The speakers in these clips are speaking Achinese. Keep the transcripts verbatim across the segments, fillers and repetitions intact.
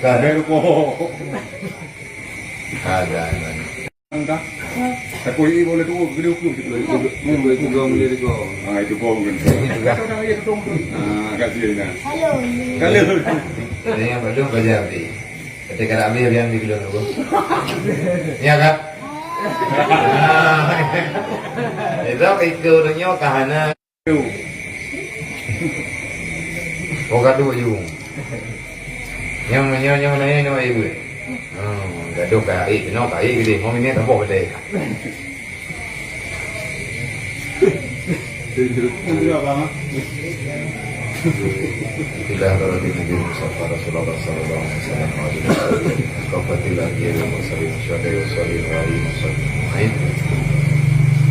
Ada rupa. Ada, ada. Entah. Takut ini boleh turun, gede hukum. Itu, itu, itu, itu gong dia, itu gong. Ah, itu gong kan. Itu gong. Ah, kat sini, nah. Halo. Halo. Saya belum belajar, Pi. Ketika nak ambil yang di belum tu. Ya, Kak? Ah. Itu itu orangnya kahana. Oh, gaduh ju. Nyang, nyang, nyang laén nyang ibu. Hmm, gaduh ka air, kena ka air gede. Mau minyak tambah gede. Bismillahirrahmanirrahim. Mustafa Rasulullah sallallahu alaihi wasallam wa ala alihi wa sahbihi. Kafatil anbiya wal mursalin, syuhada wa salihin wa alihi wa sahbihi ajma'in.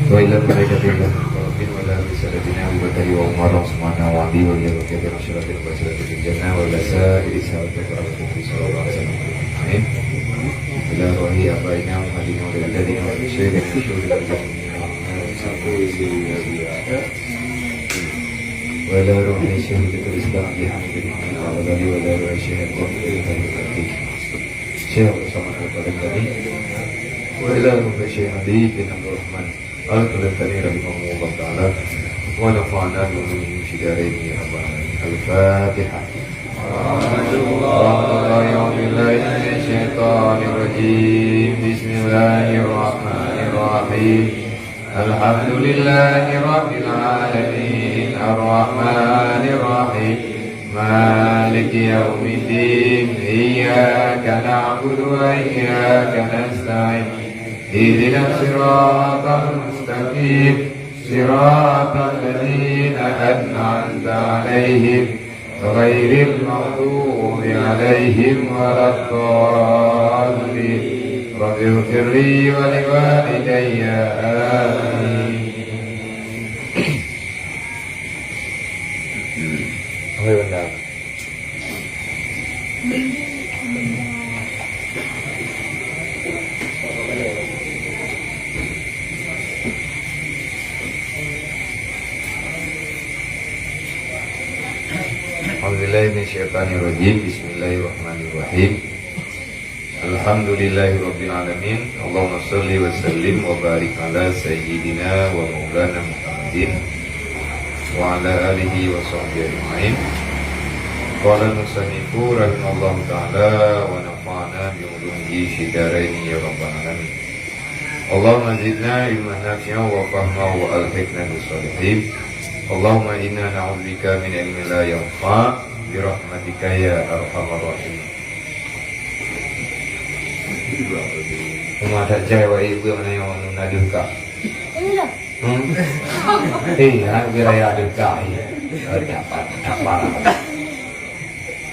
Wa ila malaikatil muqarrabin wa ila Abi Sa'datina Abu Bakari wa Umar wa Usmana wa Ali wa ila Baqi wa Syaratil Basiratil Jannah wa ila sa'iri sahabatil kiram sallallahu alaihi wasallam. Amin. Ila ruhi abaina Muhammadin wa ila aladina wa syekhina syuhada wa ila ruhi syuhada Islam Haji Hamid bin Hamid Al-Ghazali wa ila ruhi syuhada Syekh Usama Al-Ghazali wa ila ruhi syuhada bin Abdul Rahman Al-Qahtani rahimahullah ta'ala wa nafa'ana bi ulumihi fid darain ya rabbal alamin. Al-Fatihah. A'udzubillahi minasyaitonirrajim. Bismillahirrahmanirrahim. Alhamdulillahi rabbil alamin. Arrahmanirrahim. Maliki yaumiddin. Iyyaka na'budu wa iyyaka nasta'in. Ihdinas siratal mustaqim, siratal ladzina an'amta 'alaihim, ghairil maghdubi 'alaihim waladdallin. Rabbighfirli wa liwalidayya. Amin. Alhamdulillah. A'udzubillahi minasyaitonirrajim. Bismillahirrahmanirrahim. Alhamdulillahirabbil alamin. Allahumma shalli wa sallim wa barik ala sayyidina wa maulana Muhammadin wa ala alihi wa sahbihi ajma'in. Qala al-musannifu rahimahullahu ta'ala wa nafa'ana bi ulumihi fid daraini ya rabbal alamin. Allahumma zidna ilman nafi'an wa fahma wa alhiqna bis shalihin. Allahumma inna na'udzubika min ilmin la yanfa' bi rahmatika ya arhamar rahimin. Cuma that jai awak ibu mana yang anu na deuh kah? Hmm? Eh, anak bui raya deuh kah, eh. Eh, dapat, dapat.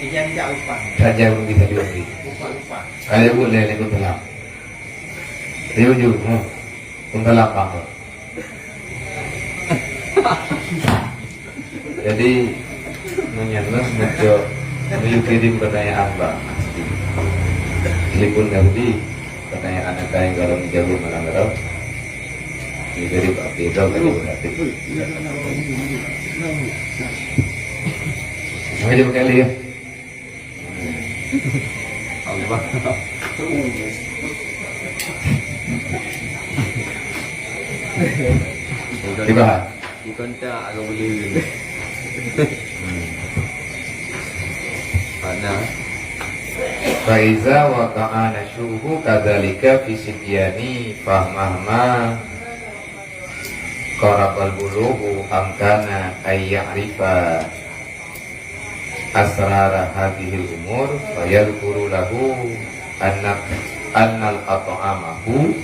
Ijan jak upah. That jai ureueng bisa diundi. Upah, upah. Ayo, Bu, lé, lé, Bu, tenang. Ayo, Ju, hmm. Penggelapang. Jadi, meunyoe meucok, meunyoe kirim pertanyaan, Pak. Telepon Yahudi, pertanyaan apa yang kalau dijawab malam itu? Ini dari Pak Pedro, kalau berarti. Oke, terima kasih ya. Allah. Dibahas. Bukan tak agak boleh. Mana? Fa iza waqa'a nasyuhu kadzalika fi sibyani fahmahma qarabal bulughu amkana ay ya'rifa asrara hadhil umur, fayadhkuru lahu anna, annal at'amahu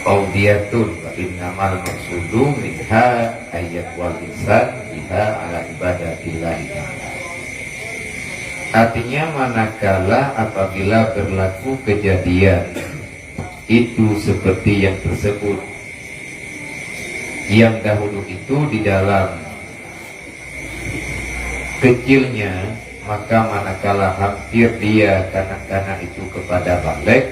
audiyatun, wa innamal maqsudu minha ayyat wal insan biha ala ibadatillahi ta'ala. Artinya, manakala apabila berlaku kejadian itu seperti yang tersebut, yang dahulu itu di dalam kecilnya, maka manakala hampir dia kanak-kanak itu kepada baligh,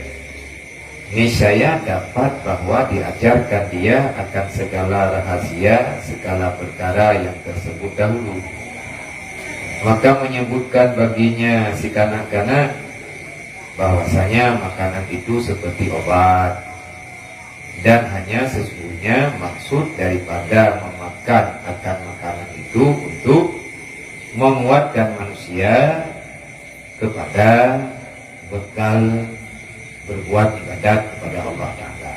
niscaya dapat bahwa diajarkan dia akan segala rahasia, segala perkara yang tersebut dahulu. Maka menyebutkan baginya si kanak-kanak bahwasanya makanan itu seperti obat, dan hanya sesungguhnya maksud daripada memakan akan makanan itu untuk menguatkan manusia kepada bekal berbuat ibadat kepada Allah Ta'ala.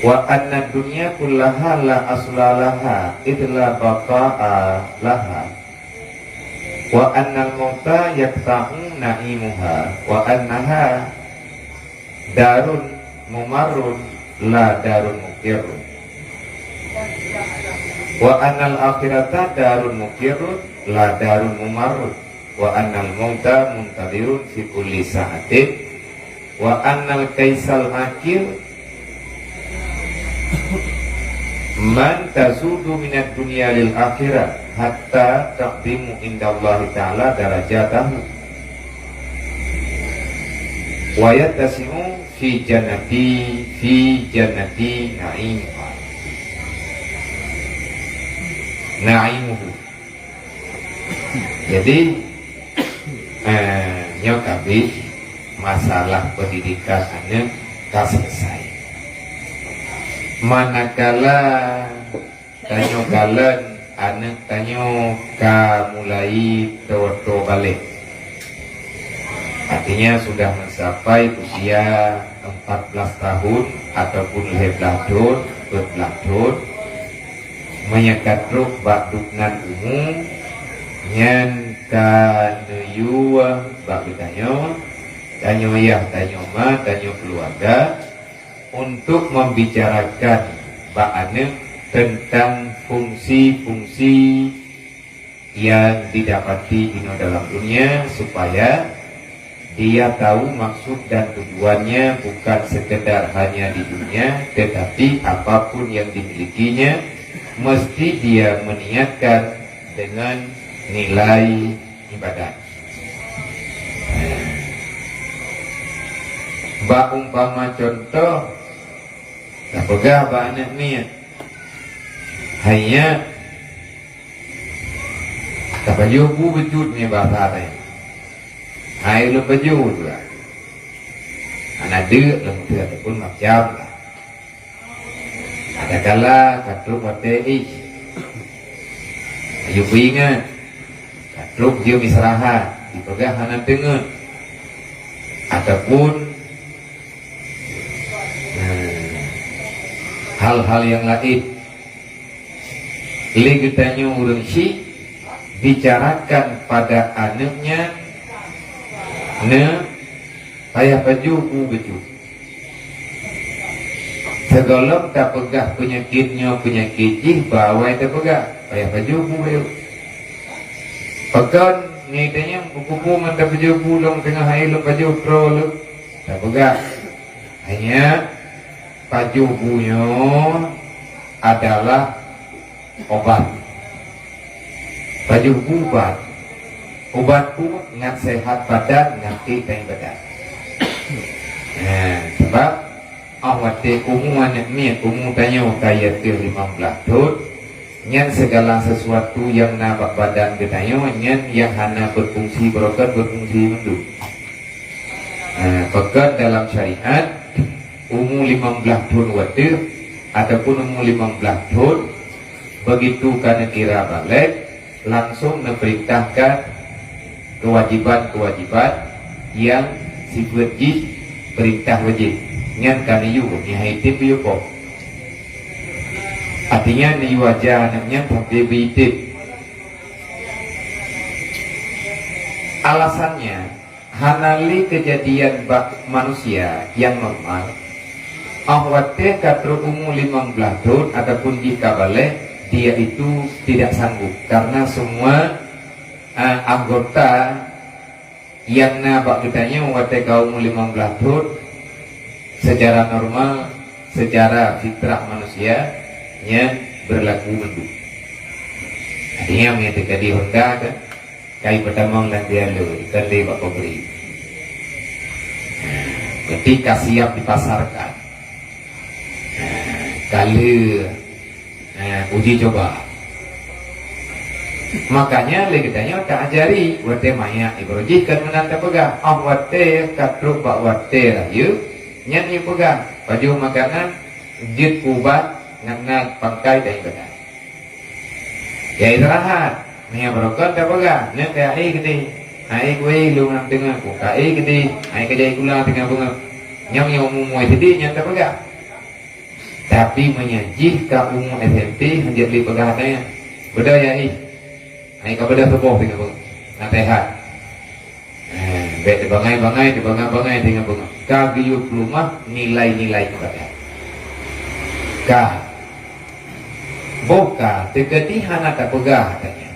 Wa anna dunya kullaha la asla laha, id la baqa'a laha. Wa annal mauta yaqta'u na'imuha, wa annaha darun mumarrun la darun muqirrun. Wa annal akhirata darun muqirrun la darun mumarrun. Wa annal mauta muntadhirun fi kulli sa'atin. Wa annal kaisal akir man tasudu minad dunya lil akhirah hatta ta'zimu indallahi ta'ala darajatahu. Wa yattasi'u fi jannati, fi jannati na'imuha. Na'imuhu. Jadi, eh, nyoe kabeh masalah pendidikan aneuk ka selesai. Manakala tanyoe kalon aneuk tanyoe ka mulai toe-toe balek, artinya sudah mencapai usia empat belas tahun ataupun lhèe blaih thôn, peuet blaih thôn, meunyoe ka trok bak dubnan umu, nyan ka neuyue bak geutanyoe, tanyoe yah, tanyoe ma, tanyoe keuluwarga, untuk membicarakan bak aneuk tentang fungsi-fungsi yang didapati inoe dalam dunia, supaya dia tahu maksud dan tujuannya bukan sekedar hanya di dunia, tetapi apapun yang dimilikinya mesti dia meniatkan dengan nilai ibadat. Bak umpama contoh, tapeugah bak aneuk miet, "Hai nyak, tapajoh bu beujeuet nyoe basa teuh." Hai lôn pajoh juga. Hana deuk lôn teuh ataupun macam lah. Adakala ka trok watèe ih, ayo peuingat, ka trok jeuem istirahat, jipeugah hana teungeut, ataupun, eh, hal-hal nyang laén. Lé geutanyoe ureueng chik bicarakan pada aneuk nyan, "Neuk, payah pajoh bu beujeuet." Sigohlom tapeugah peunyakét nyoe peunyakét jih, bah awai tapeugah, "Payah pajoh bu bayeue." Pakon ngieng tanyoe meukubu ngon tapajoh bu lom teungoh hai lôn pajoh droe lôn? Tapeugah, "Hai nyak, pajoh bu nyoe adalah obat." Pajoh bu ubat. Ubat peuet ngat seuhat badan, ngat ék dan badan. Nah, sabab 'oh watèe umu aneuk miet, umu tanyoe ka yaitu limong blaih thôn, nyan segala sesuatu nyang na bak badan geutanyoe nyan nyang hana berfungsi beurokon berfungsi mandum. Eh, peugah dalam syariat, umu limong blaih thôn watèe ataupun umu limong blaih thôn, begitu ka neukira balek, langsung neupeurintahkan kewajiban-kewajiban nyang sifeuet jih peurintah wajéb. Nyan ka neuyue, nyan hai tem beuyoe po. Artinya neuyue aja aneuk nyan sampai beuitem. Alasannya, hana lé keujadian bak manusia nyang normal, 'oh watèe ka trok umu limong blaih thôn ataupun jih ka balek, dia itu tidak sanggup karena semua, eh, anggota nyang na bak geutanyoe watèe ka umu limong blaih thôn, secara normal, secara fitrah manusia, nyan berlaku mandum. Artinya, meunyoe teuka di Honda kan, kai peutamong dan dialog, ikan lé bak pabrik. Berarti ka siap dipasarkan. Ka lheueh, eh, uji coba. Makanya lé geutanyoe ta-ajari, watée manyak ibroe jih kon meunan tapeugah, óh watée ka trok bak watée rayeuk, nyan ipeugah, pajoh makanan, jeuet ubat, ngat-ngat pangkai dan ibadat. Ya istirahat, meunyoe barokon tapeugah, neuk keu aé keudeh, aé kué lôn lam teungoh, ku ka aé keudeh, aé kajai gula teungoh beungoh. Nyang nyoe umu-umu S D nyan tapeugah. Tapi meunyoe jih ka umu S M P, hanjeuet lé peugah nyan. Beudôh ya ih. Hai ka beudôh tuboh teuka beungoh. Naseuhat. Eh, bèk teubangai-bangai, teubangai-bangai teuka beungoh. Ka geuyue peuleumah nilai-nilai ibadat. Ka. Boh ka teukeudi hana tapeugah katanya.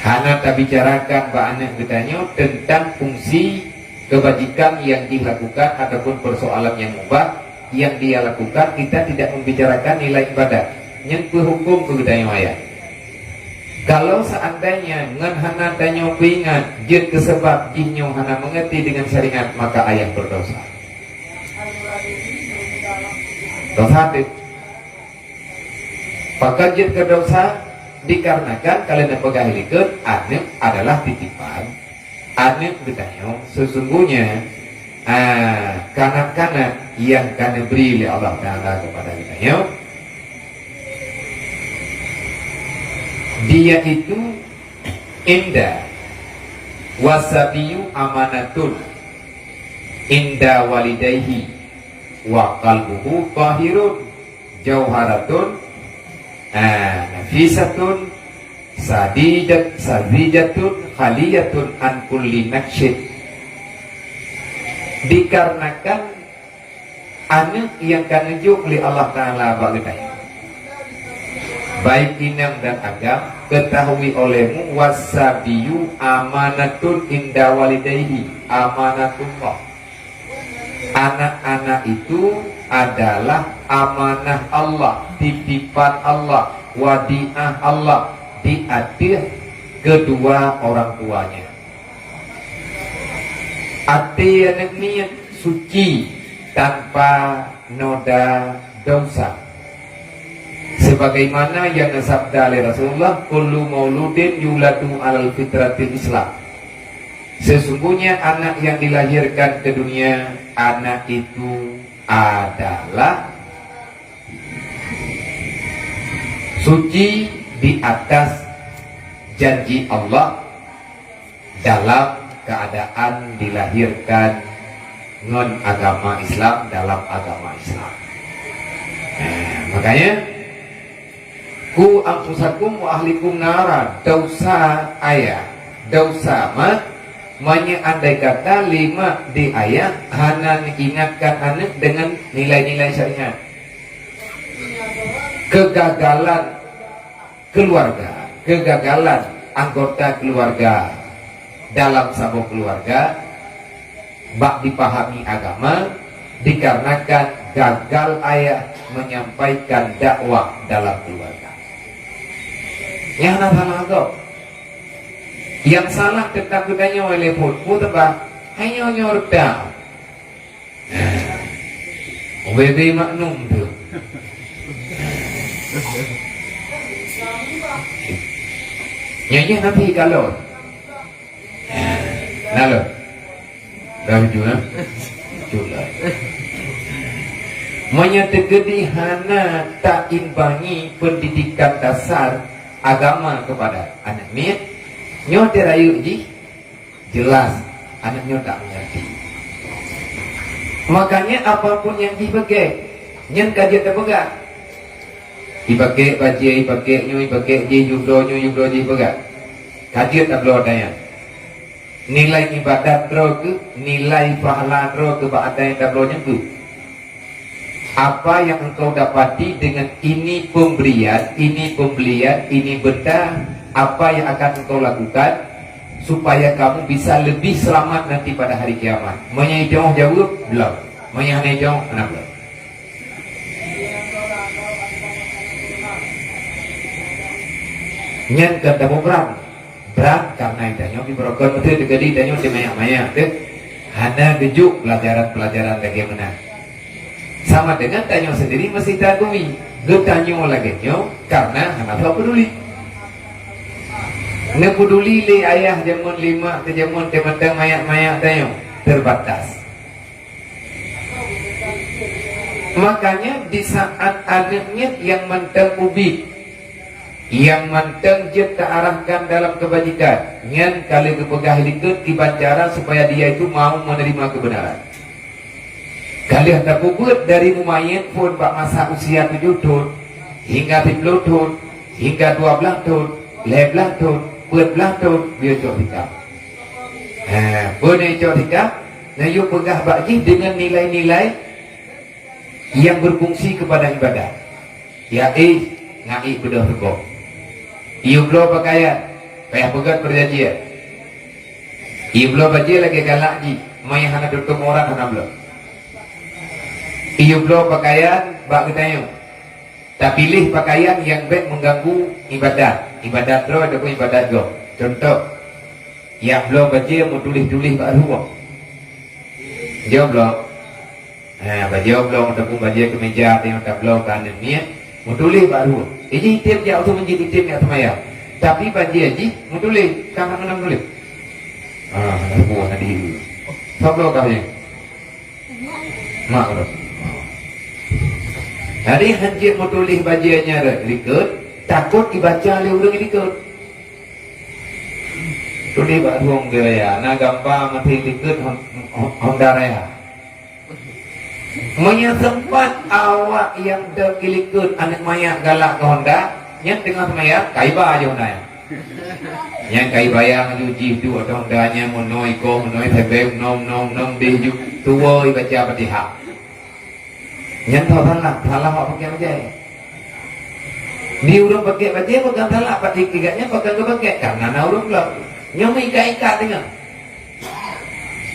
Hana tabicarakan bak aneuk geutanyoe teuntang fungsi kebajikan yang dilakukan ataupun persoalan yang mubah yang dia lakukan, kita tidak membicarakan nilai ibadat. Nyan peuhukum keu geutanyoe ayah. Kalau seandainya ngon hana tanyoe peuingat jeuet keu sabab jihnyoe hana meungerti dengan syariat, maka ayah berdosa. Dosa tu. Pakon jeuet keu dosa? Dikarenakan kalau neupeugah likot, aneuk adalah titipan. Aneuk geutanyoe sesungguhnya, ah, kanak-kanak yang ka neubri lé Allah Taala kepada geutanyoe, dia itu inda wasabiyu amanatun inda walidaihi wa qalbuhu tahirun jauharatun, ah, nafisatun, sadidat, sadijatun, khaliyatun an kulli naksyid. Dikarenakan aneuk nyang ka neujok lé Allah Taala bak geutanyoe, baik inong dan agam, ketahui olehmu, wasabiyu amanatun inda walidaihi, amanatullah. Anak-anak itu adalah amanah Allah, titipan Allah, wadiah Allah di ateueh kedua orang tuanya. Até aneuk miet suci tanpa noda dosa. Sebagaimana yang sabda lé Rasulullah, "Kullu mauludin yuladu alal fitratil Islam." Sesungguhnya anak yang dilahirkan ke dunia, anak itu adalah suci di atas janji Allah dalam keadaan dilahirkan ngon agama Islam, dalam agama Islam. Nah, makanya, "Ku anfusakum wa ahlikum nara," dosa ayah, dosa mak, meunyoe andai kata lé mak di ayah hana ingatkan aneuk dengan nilai-nilai syariat. Kegagalan keluarga, kegagalan anggota keluarga dalam saboh keluarga bak dipahami agama dikarenakan gagal ayah menyampaikan dakwah dalam keluarga. Nyang na salah gob. Nyang salah teutab geutanyoe lé phon, peue teubah? Hai nyoe nyoe reutang. Ubé-bé maknum tu. Nyan jih Nabi kalon. Nah, lôn. Dah jujur, eh? Jujur lah. Meunyoe teukeudi hana taimbangi pendidikan dasar agama kepada aneuk miet, nyoe teurayeuk jih, jelas aneuk nyoe tak mengerti. Makanya apapun yang jih bagek, nyan ka jeuet tapeugah. Ibagek bajée, ibagek nyoe, ibagek jih, yubloe nyoe, yubloe jih peugah. Ka jeuet tabloe tanyan. Nilai ibadat droe keuh, nilai pahala droe keuh bak ata nyang tabloe nyan keuh. Apa yang engkau dapati dengan ini pemberian, ini pembelian, ini benda, apa yang akan engkau lakukan supaya kamu bisa lebih selamat nanti pada hari kiamat? Meunyoe jaweueb, bloe. Meunyoe hana jaweueb, hana bloe. Nyan ka tapeubrat. Brat karena tanyoe di barokon beutôi teukeudi tanyoe di manyak-manyak teuh. Hana geujok pelajaran-pelajaran lagée meunan. Sama dengan tanyoe sendiri meusti taakui, geutanyoe lagée nyoe karena hana soe peduli. Neupeduli lé ayah jameun lima keu jameun teuh mantong manyak-manyak tanyoe terbatas. Makanya di saat aneuk nyan nyang mantong ubit, nyang mantong jeuet teuarahkan dalam kebajikan, nyan ka lheueh geupeugah likot kiban cara supaya dia itu mau menerima kebenaran. Ka lheueh tapeubuet dari mumayyiz phon bak masa usia tujoh thon, hingga siplôh thon, hingga dua blaih thon, lhèe blaih thon, peuet blaih thon, beu cok sikap. Ha, beuneu cok sikap, neuyue peugah bak jih deungon nilai-nilai nyang berfungsi kepada ibadah. Ya éh, ngai beudôh teugob. Yue bloe peukayan, payah peugöt peurjanjian. Yue bloe bajèe lagèe galak jih, meunyo hana tutup aurat hana bloe. Yue bloe peukayan bak geutanyoe. Tapiléh peukayan nyang bèk meuganggu ibadat, ibadat droe ataupun ibadat gob. Cuntoh, jak bloe bajèe meutuléh-tuléh bak rueng. Jeuet bloe. Ha, bajèe oblong ataupun bajèe keumeja nyang tabloe keu aneuk miet, meutuléh bak rueng. Jadi item jak u meujid, item jak seumayang. Tapi bajèe jih meutuléh, ka hana meutuléh. Ha, hana buah tadi. Tabloe kah nyan? Mak kah? Jadi hanjeuet meutuléh bajèe nyan rot likot, takot ibaca lé ureueng likot. Tuléh bak rueng di raya, na gamba meutuléh likot Hon-, Hon-, Honda Raya. Meunyo seumpat awak nyang deuek ilikot aneuk manyak galak keu Honda, nyan teungoh seumayang, ka iba ju Honda nyan. Nyan ka ibayang ju jih duek ateueh Honda nyan meunoe iko, meunoe sebeng, nom, nom, nom, deh ju, tuwoe ibaca Fatihah. Nyan tho salah, salah awak pakai bajèe. Di ureueng pakai bajèe bukan salah, pat ikat nyan bukan geupakai, karena na ureueng bloe. Nyoe meuikat-ikat teungoh.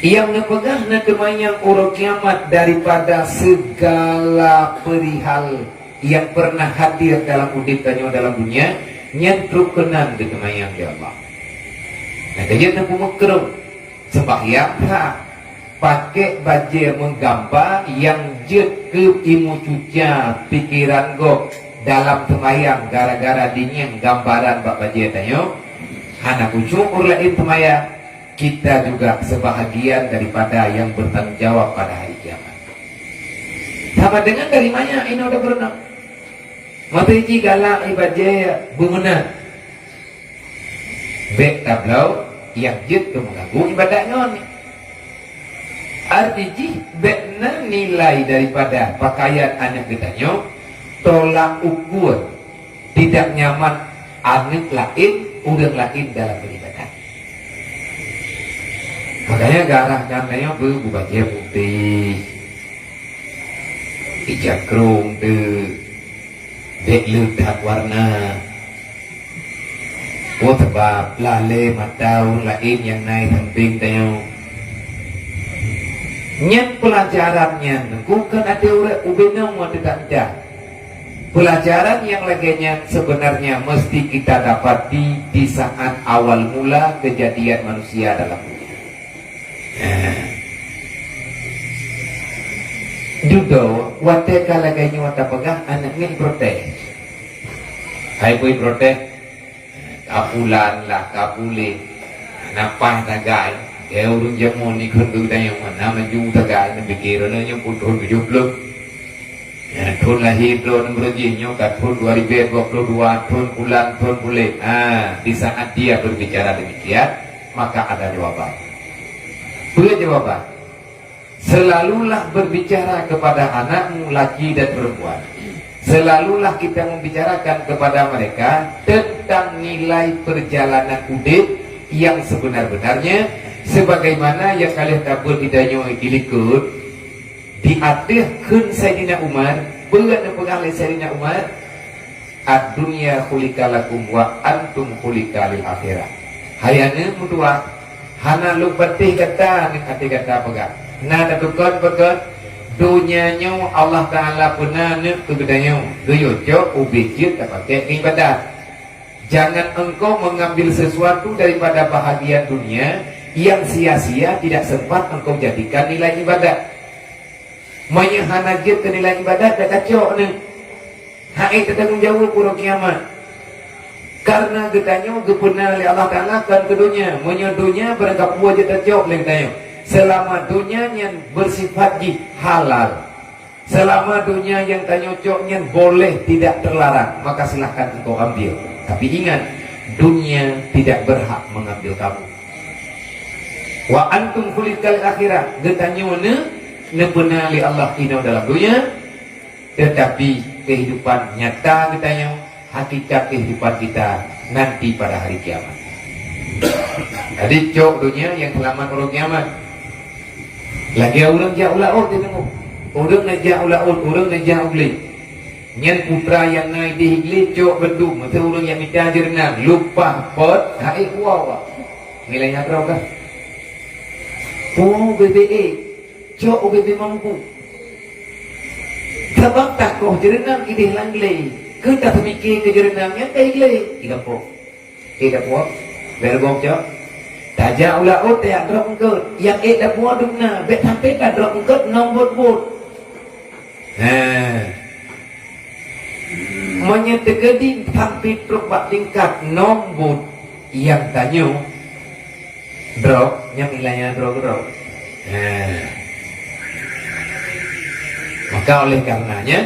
Nyang neupeugah na teumanyong uroe kiamat daripada segala perihal nyang pernah hadir dalam udeb tanyoe dalam dunia, nyan trok keunan geuteumanyong lé Allah. Nah, ka jeuet na peumeukreueng, seumbahyang that, pakék bajèe meugamba nyang jeuet keu imeucuca pikeran gob dalam seumbahyang gara-gara dinyang gambaran bak bajèe tanyoe, hana khusyuk ureueng laén seumbahyang. Kita juga sebahagian daripada yang bertanggung jawab pada hari kiamat. Sama dengan dari manyak inoe tapeurunoe. Meuteujih galak ibadat beumeunan. Bèk tabloe nyang jeuet keu meuganggu ibadat ngon. Arti jih bèk na nilai daripada pakaian aneuk geutanyoe tolak ukur tidak nyaman aneuk laén, ureueng laén dalam beribadat. Makanya garah geutanyoe beu bajèe putéh, ija krông teuk, bèk le that warna. Oh, sabab lalé mata ureueng laén nyang na i sampéng tanyoe. Nyan peulajaran nyan, bukon até ureueng ubé nyoe meuteutap-teutap. Pelajaran yang lagèe nyan sebenarnya mesti kita dapati di saat awal mula kejadian manusia dalam dunia. Nah, dudoe watèe ka lagèe nyoe tapeugah, aneuk nyan protes. Hai bui protes, ka pulan lah, ka puléh. Nafah tagai. Keu ureueng jameun ni kheun geutanyoe mana maju tagai, neupike droeneuh nyoe pun thôn tujoh ploh. Ya, thôn lahé droeneuh beureuji nyoe ka thôn dua ribu dua puluh dua, thôn pulan, thôn puléh. Ha, di saat dia berbicara demikian, maka ada jawaban. Peue jawaban? Selalulah berbicara kepada anakmu laki dan perempuan. Selalulah kita membicarakan kepada mereka tentang nilai perjalanan udeb yang sebenar-benarnya, sebagaimana yang ka lheueh tabeuet di tanyoe di likot, di ateueh kheun Saidina Umar, peue neupeugah lé Saidina Umar, "Ad-dunya khuliqa lakum wa antum khuliqa lil akhirah." Hai aneuk meutuah, hana lôn patéh gata ngon até gata peugah. Na tatukon-tukon, donya nyoe Allah Taala peuna neuk keu geutanyoe, geuyue cok ubé jeuet tapakék keu ibadat. Jangan engkau mengambil sesuatu daripada bahagian dunia yang sia-sia tidak sempat engkau jadikan nilai ibadat. Meunyoe hana jeuet keu nilai ibadat, dak kacok neuh. Hai teutanggong jaweueb uroe kiamat. Karena geutanyoe geupeuna lé Allah Taala kon keu donya. Meunyoe donya barangkapeue jeuet tacok lé geutanyoe. Selama donya nyan bersifat jih halal, selama donya nyang tanyoe cok nyan boleh tidak terlarang, maka silahkan engkau ambil. Tapi ingat, dunia tidak berhak mengambil kamu. Wa antum khuliqal akhirah, geutanyoe ne neupeuna lé Allah inoe dalam donya, tetapi kehidupan nyata geutanyoe, hakikat kehidupan kita nanti pada hari kiamat. Jadi cok donya nyang seulamat uroe kiamat. Lagèe ureueng jak u laôt, ureueng neujak u laôt, ureueng neujak u glé. Nyan putra nyang na idéh glé cok beudôh, meuseu ureueng nyang mita jeureunang, lumpah pot, hai uwa-uwa. Nilai nyang droe kah? Peue bèk-bèk ék, cok ubé-bé mampu. Sabab takoh jeureunang idéh lam glé, keu taseumike keu jeureunang nyang ka i glé. Idapok. Idapok. Bèk reugob cok. Tajak u laôt tajak drob eungkôt. Nyang ék dapua dum na, bèk sampai tadrob eungkôt nong bot-bot. He. Meunyoe teukeudi sampai trok bak tingkat nong bot nyang tanyoe, drob, nyang ilanya drob-drob. Nah. Maka oleh karenanya,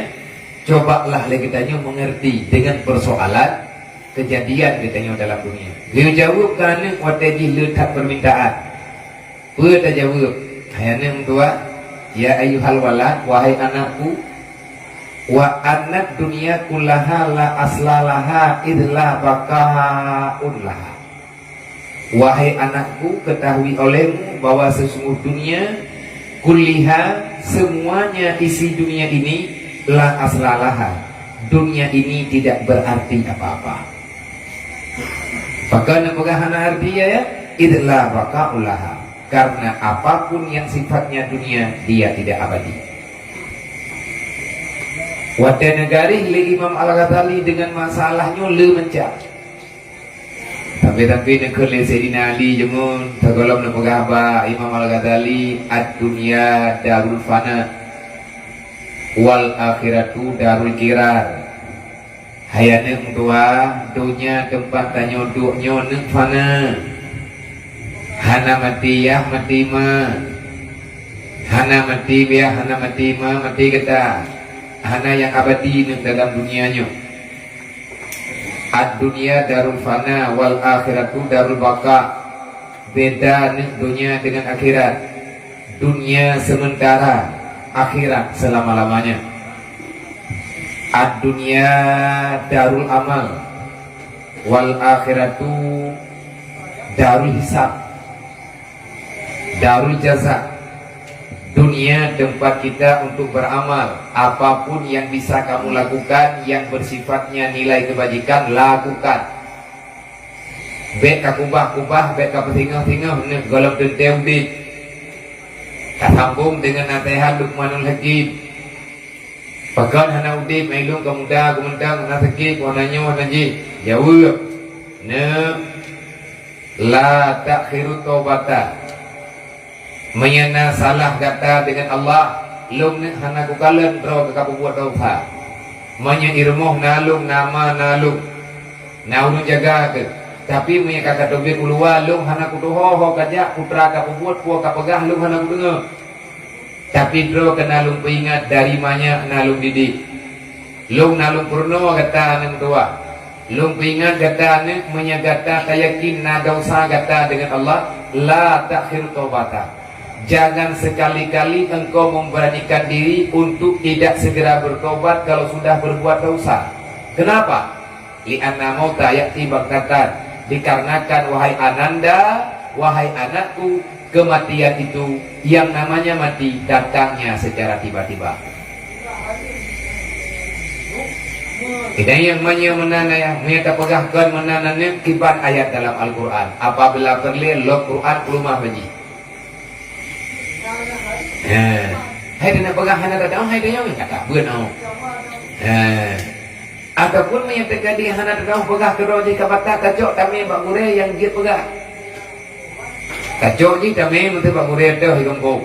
cobalah lé geutanyoe mengerti dengan persoalan kejadian geutanyoe dalam dunia. Geujaweueb keu aneuk watèe jih le that permintaan. Peue tajaweueb? Hai aneuk meutuah, ya ayyuhal walad, wahai anakku, wa annad dunya kullaha la asla laha id la baqa'un laha. Wahai anakku, ketahui olehmu bahwa sesungguh dunia, kulliha, semuanya isi dunia ini, la asla laha. Dunia ini tidak berarti apa-apa. Pakon neupeugah hana arti ya, ya? Id la baqa'un laha. Karena apapun yang sifatnya dunia, dia tidak abadi. Watèe neugaréh lé Imam Al-Ghazali dengan masalah nyoe le macam. Tapi-tapi neukheun lé Saidina Ali jeumun, sigohlom neupeugah bak Imam Al-Ghazali, "Ad-dunya darul fana, wal akhiratu darul qirar." Hai aneuk meutuah, donya teumpat tanyoe duek nyoe neuk fana. Hana maté yah, maté ma. Hana maté yah, hana maté ma, maté gata. Hana nyang abadi neuk dalam dunia nyoe. Ad-dunya darul fana wal akhiratu darul baqa. Beda neuk donya dengan akhirat. Dunia sementara, akhirat selama-lamanya. Ad-dunya darul amal wal akhiratu darul hisab. Darul jaza. Dunia tempat kita untuk beramal. Apapun yang bisa kamu lakukan yang bersifatnya nilai kebajikan, lakukan. Bèk kakubah-kubah, bèk kapeusingoh-singoh neuk gohlom teuntèe udép. Tasambong deungon naseuhat Luqmanul Hakim. Pakon hana udép, hai lôn ka muda, geumeutang, hana sakét, hana nyoe, hana jih. Jaweueb, neuk, la ta'khiru taubata. Meunyoe na salah gata deungon Allah, lôn neuk hana kukalon droe ka kapeubuet desya. Meunyoe i rumoh na lôn, na ma na lôn, na ureueng jaga keuh. Tapi meunyoe ka kateubiet u luwa, lôn hana kutuho ho kajak, putra kapeubuet, peue kapeugah, lôn hana kudeungoe. Tapi droe keuh na lôn peuingat, dari manyak na lôn didik. Lôn na lôn peurunoe gata aneuk meutuwah. Lôn peuingat gata aneuk, meunyoe gata tayakin na desya gata deungon Allah, la ta'khir taubata. Jangan sekali-kali engkau memberanikan diri untuk tidak segera bertobat kalau sudah berbuat desya. Kenapa? Li'anna mauta ya'ti baghtatan, dikarenakan, wahai ananda, wahai anakku, kematian itu, yang namanya mati, datangnya secara tiba-tiba. Jadi, nyang meunyoe meunan ayah, meunyoe tapeugah kon meunan aneuk, kiban ayat dalam Al-Quran. Apabila peureulèe, lok Quran, peuleumah bak jih. Hai, hai, dia nak peugah hana teudeungoe, hai, dia nyang kata beungoh. Hai. Ataupun meunyoe teuka dia hana teudeungoe peugah keudroe jih ka batat, tacok tamé bak gurèe nyang jeuet peugah. Tacok jih tamé meuteubak gurèe teuh i kampông.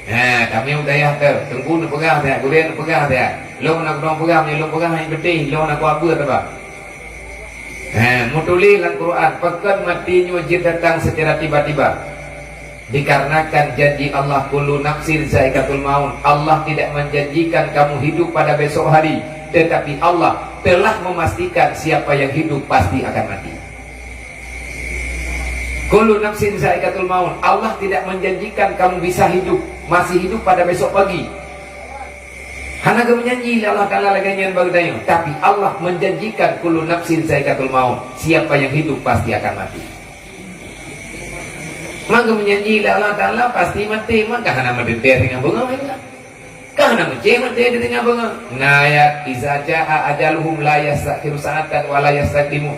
Ha, tamé u dayah teuh, teungku neupeugah siat, gurèe neupeugah siat. Lôn hana keudroe peugah, meunyoe lôn peugah nyang peunteng, lôn hana kuat beuet teuh bah. Ha, meutuléh lam Quran, pakon maté nyoe jeuet datang secara tiba-tiba. Dikarenakan janji Allah, "Kullu nafsin zaikatul maut." Allah tidak menjanjikan kamu hidup pada besok hari, tetapi Allah telah memastikan siapa yang hidup pasti akan mati. "Kullu nafsin zaikatul maut." Allah tidak menjanjikan kamu bisa hidup, masih hidup pada besok pagi. Hana geumeujanji lé Allah Taala lagée nyan bak geutanyoe, tapi Allah menjanjikan, "Kullu nafsin zaikatul maut." Siapa yang hidup pasti akan mati. Maka geumeujanji lé Allah Taala pasti maté, maka hana meudeuh deungon beungoh, kan? Ka hana meucéh maté di teungoh beungoh. Na ayat, "Iza jaa ajaluhum la yastakhiru sa'atan wa la yastaqdimu."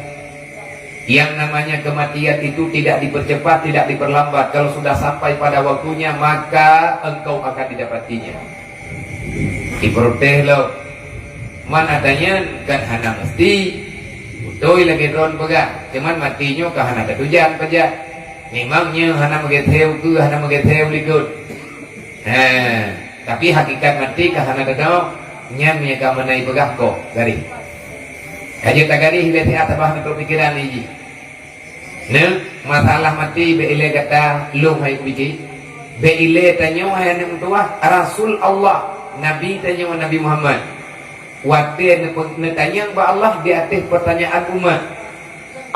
Yang namanya kematian itu tidak dipercepat, tidak diperlambat. Kalau sudah sampai pada waktunya, maka engkau akan didapatinya. Diprotes lom. Man ata nyan kan hana meusti. Beutôi lagée droe peugah, cuman maté nyoe ka hana tatujan pajan. Memang nyoe hana meugeutée ukeue, hana meugeutée likot. He, tapi hakikat maté ka hana tadong, nyan nyang ka meunan peugah kok garéh. Ka jeuet tagaréh ilée siat tabah neutôk pikeran jih. Nyoe, masalah maté bék ilée gata lôn hai ubit. Bék ilée tanyoe hai aneuk meutuwah, Rasul Allah, Nabi tanyoe Nabi Muhammad. Watée neupe-, neutanyong bak Allah di ateueh peutanyaan umat,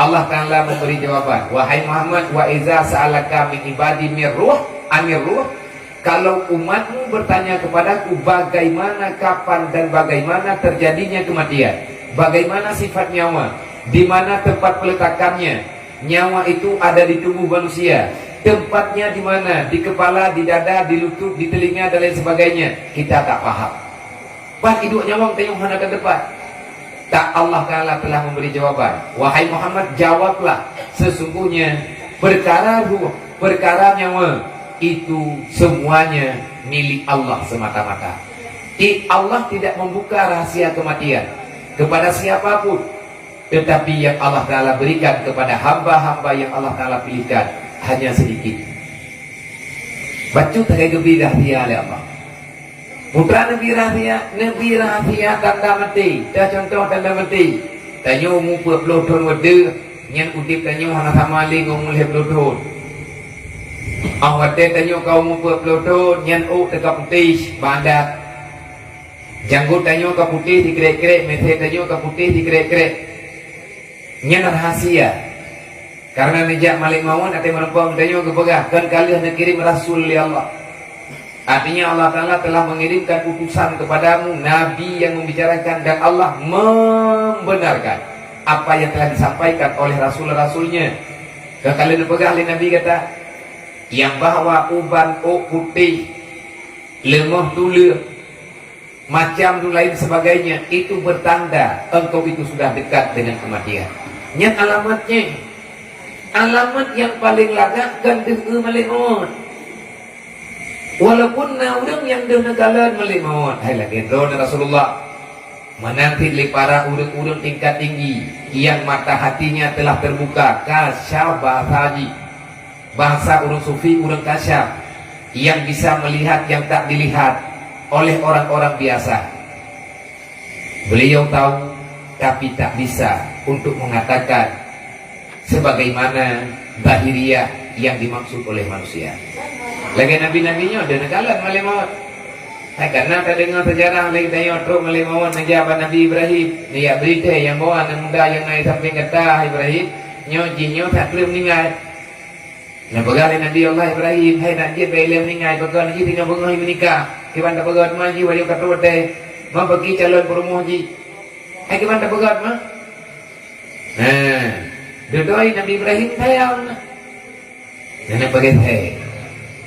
Allah Taala memberi jawaban, "Wahai Muhammad, wa iza sa'alaka min ibadi mir ruh, anir ruh, kalau umatmu bertanya kepadaku bagaimana, kapan, dan bagaimana terjadinya kematian, bagaimana sifat nyawa, di mana tempat peletakannya, nyawa itu ada di tubuh manusia, tempatnya di mana, di kepala, di dada, di lutut, di telinga, dan lain sebagainya, kita tak paham." Pat iduek nyawöng tanyoe hana tateupat. Tak, Allah Taala telah memberi jawaban. Wahai Muhammad, jawablah, sesungguhnya perkara ruh, perkara nyawa, itu semuanya milik Allah semata-mata. Ti-, Allah tidak membuka rahasia kematian kepada siapapun, tetapi yang Allah Taala berikan kepada hamba-hamba yang Allah Taala pilihkan hanya sedikit. Bacut sagai geubri rahasia lé Allah. Putra Nabi rahasia, Nabi rahasia tanda maté. Dah contoh tanda maté. Tanyoe umu peuet ploh thon watée nyan udeb tanyoe hana sama lé ngon umu lhée ploh thon. Ah, watée tanyoe ka umu peuet ploh thon, nyan ôk teuka putéh, bandat. Janggot tanyoe ka putéh dikrek-krek, misée tanyoe ka putéh dikrek-krek. Nyan rahasia. Karena neujak malaikat maut, até meureumpok tanyoe geupeugah, kon ka lheueh neukirém rasul lé Allah. Artinya, Allah Taala telah mengirimkan utusan kepadamu, nabi yang membicarakan, dan Allah membenarkan apa yang telah disampaikan oleh rasul-rasul-Nya. Ka lheueh neupeugah lé Nabi gata, nyang bahwa uban ôk putéh, leumoh tuleueng, macam tu lain sebagainya, itu bertanda engkau itu sudah dekat dengan kematian. Nyan alamatnya. Alamat yang paling lagak kan deuh malaikat maut. Walaupun na ureuëng nyang deuh neukalon malaikat maut, hai lagée droe Rasulullah. Meunan cit lé para ureuëng-ureuëng tingkat tinggi yang mata hatinya telah terbuka, kasyaf bahasa jih. Bahasa ureuëng sufi, ureuëng kasyaf, yang bisa melihat yang tak dilihat oleh orang-orang biasa. Beliau tahu, tapi tak bisa untuk mengatakan sebagaimana zahiriah yang dimaksud oleh manusia. Lagée nabi-nabi nyoe deuh neukalon malaikat maut. Hai, kana tadeungoe seujarah lé geutanyoe trok malaikat maut neujak bak Nabi Ibrahim, neujak bri thée nyang bawa aneuk muda nyang na di sampéng gata, hai Ibrahim, nyoe jih nyoe that kreueh meuninggai. Neupeugah lé Nabi Allah Ibrahim, "Hai, nak jeuet bak ilée meuninggai, pakon jih teungoh beungoh meunikah. Kiban tapeugét ma jih, wajéb ka trok watée. Ma bagi calon peurumoh jih. Hai, kiban tapeugét ma?" Nah, dudoe Nabi Ibrahim sayang. Nenek pakai hai.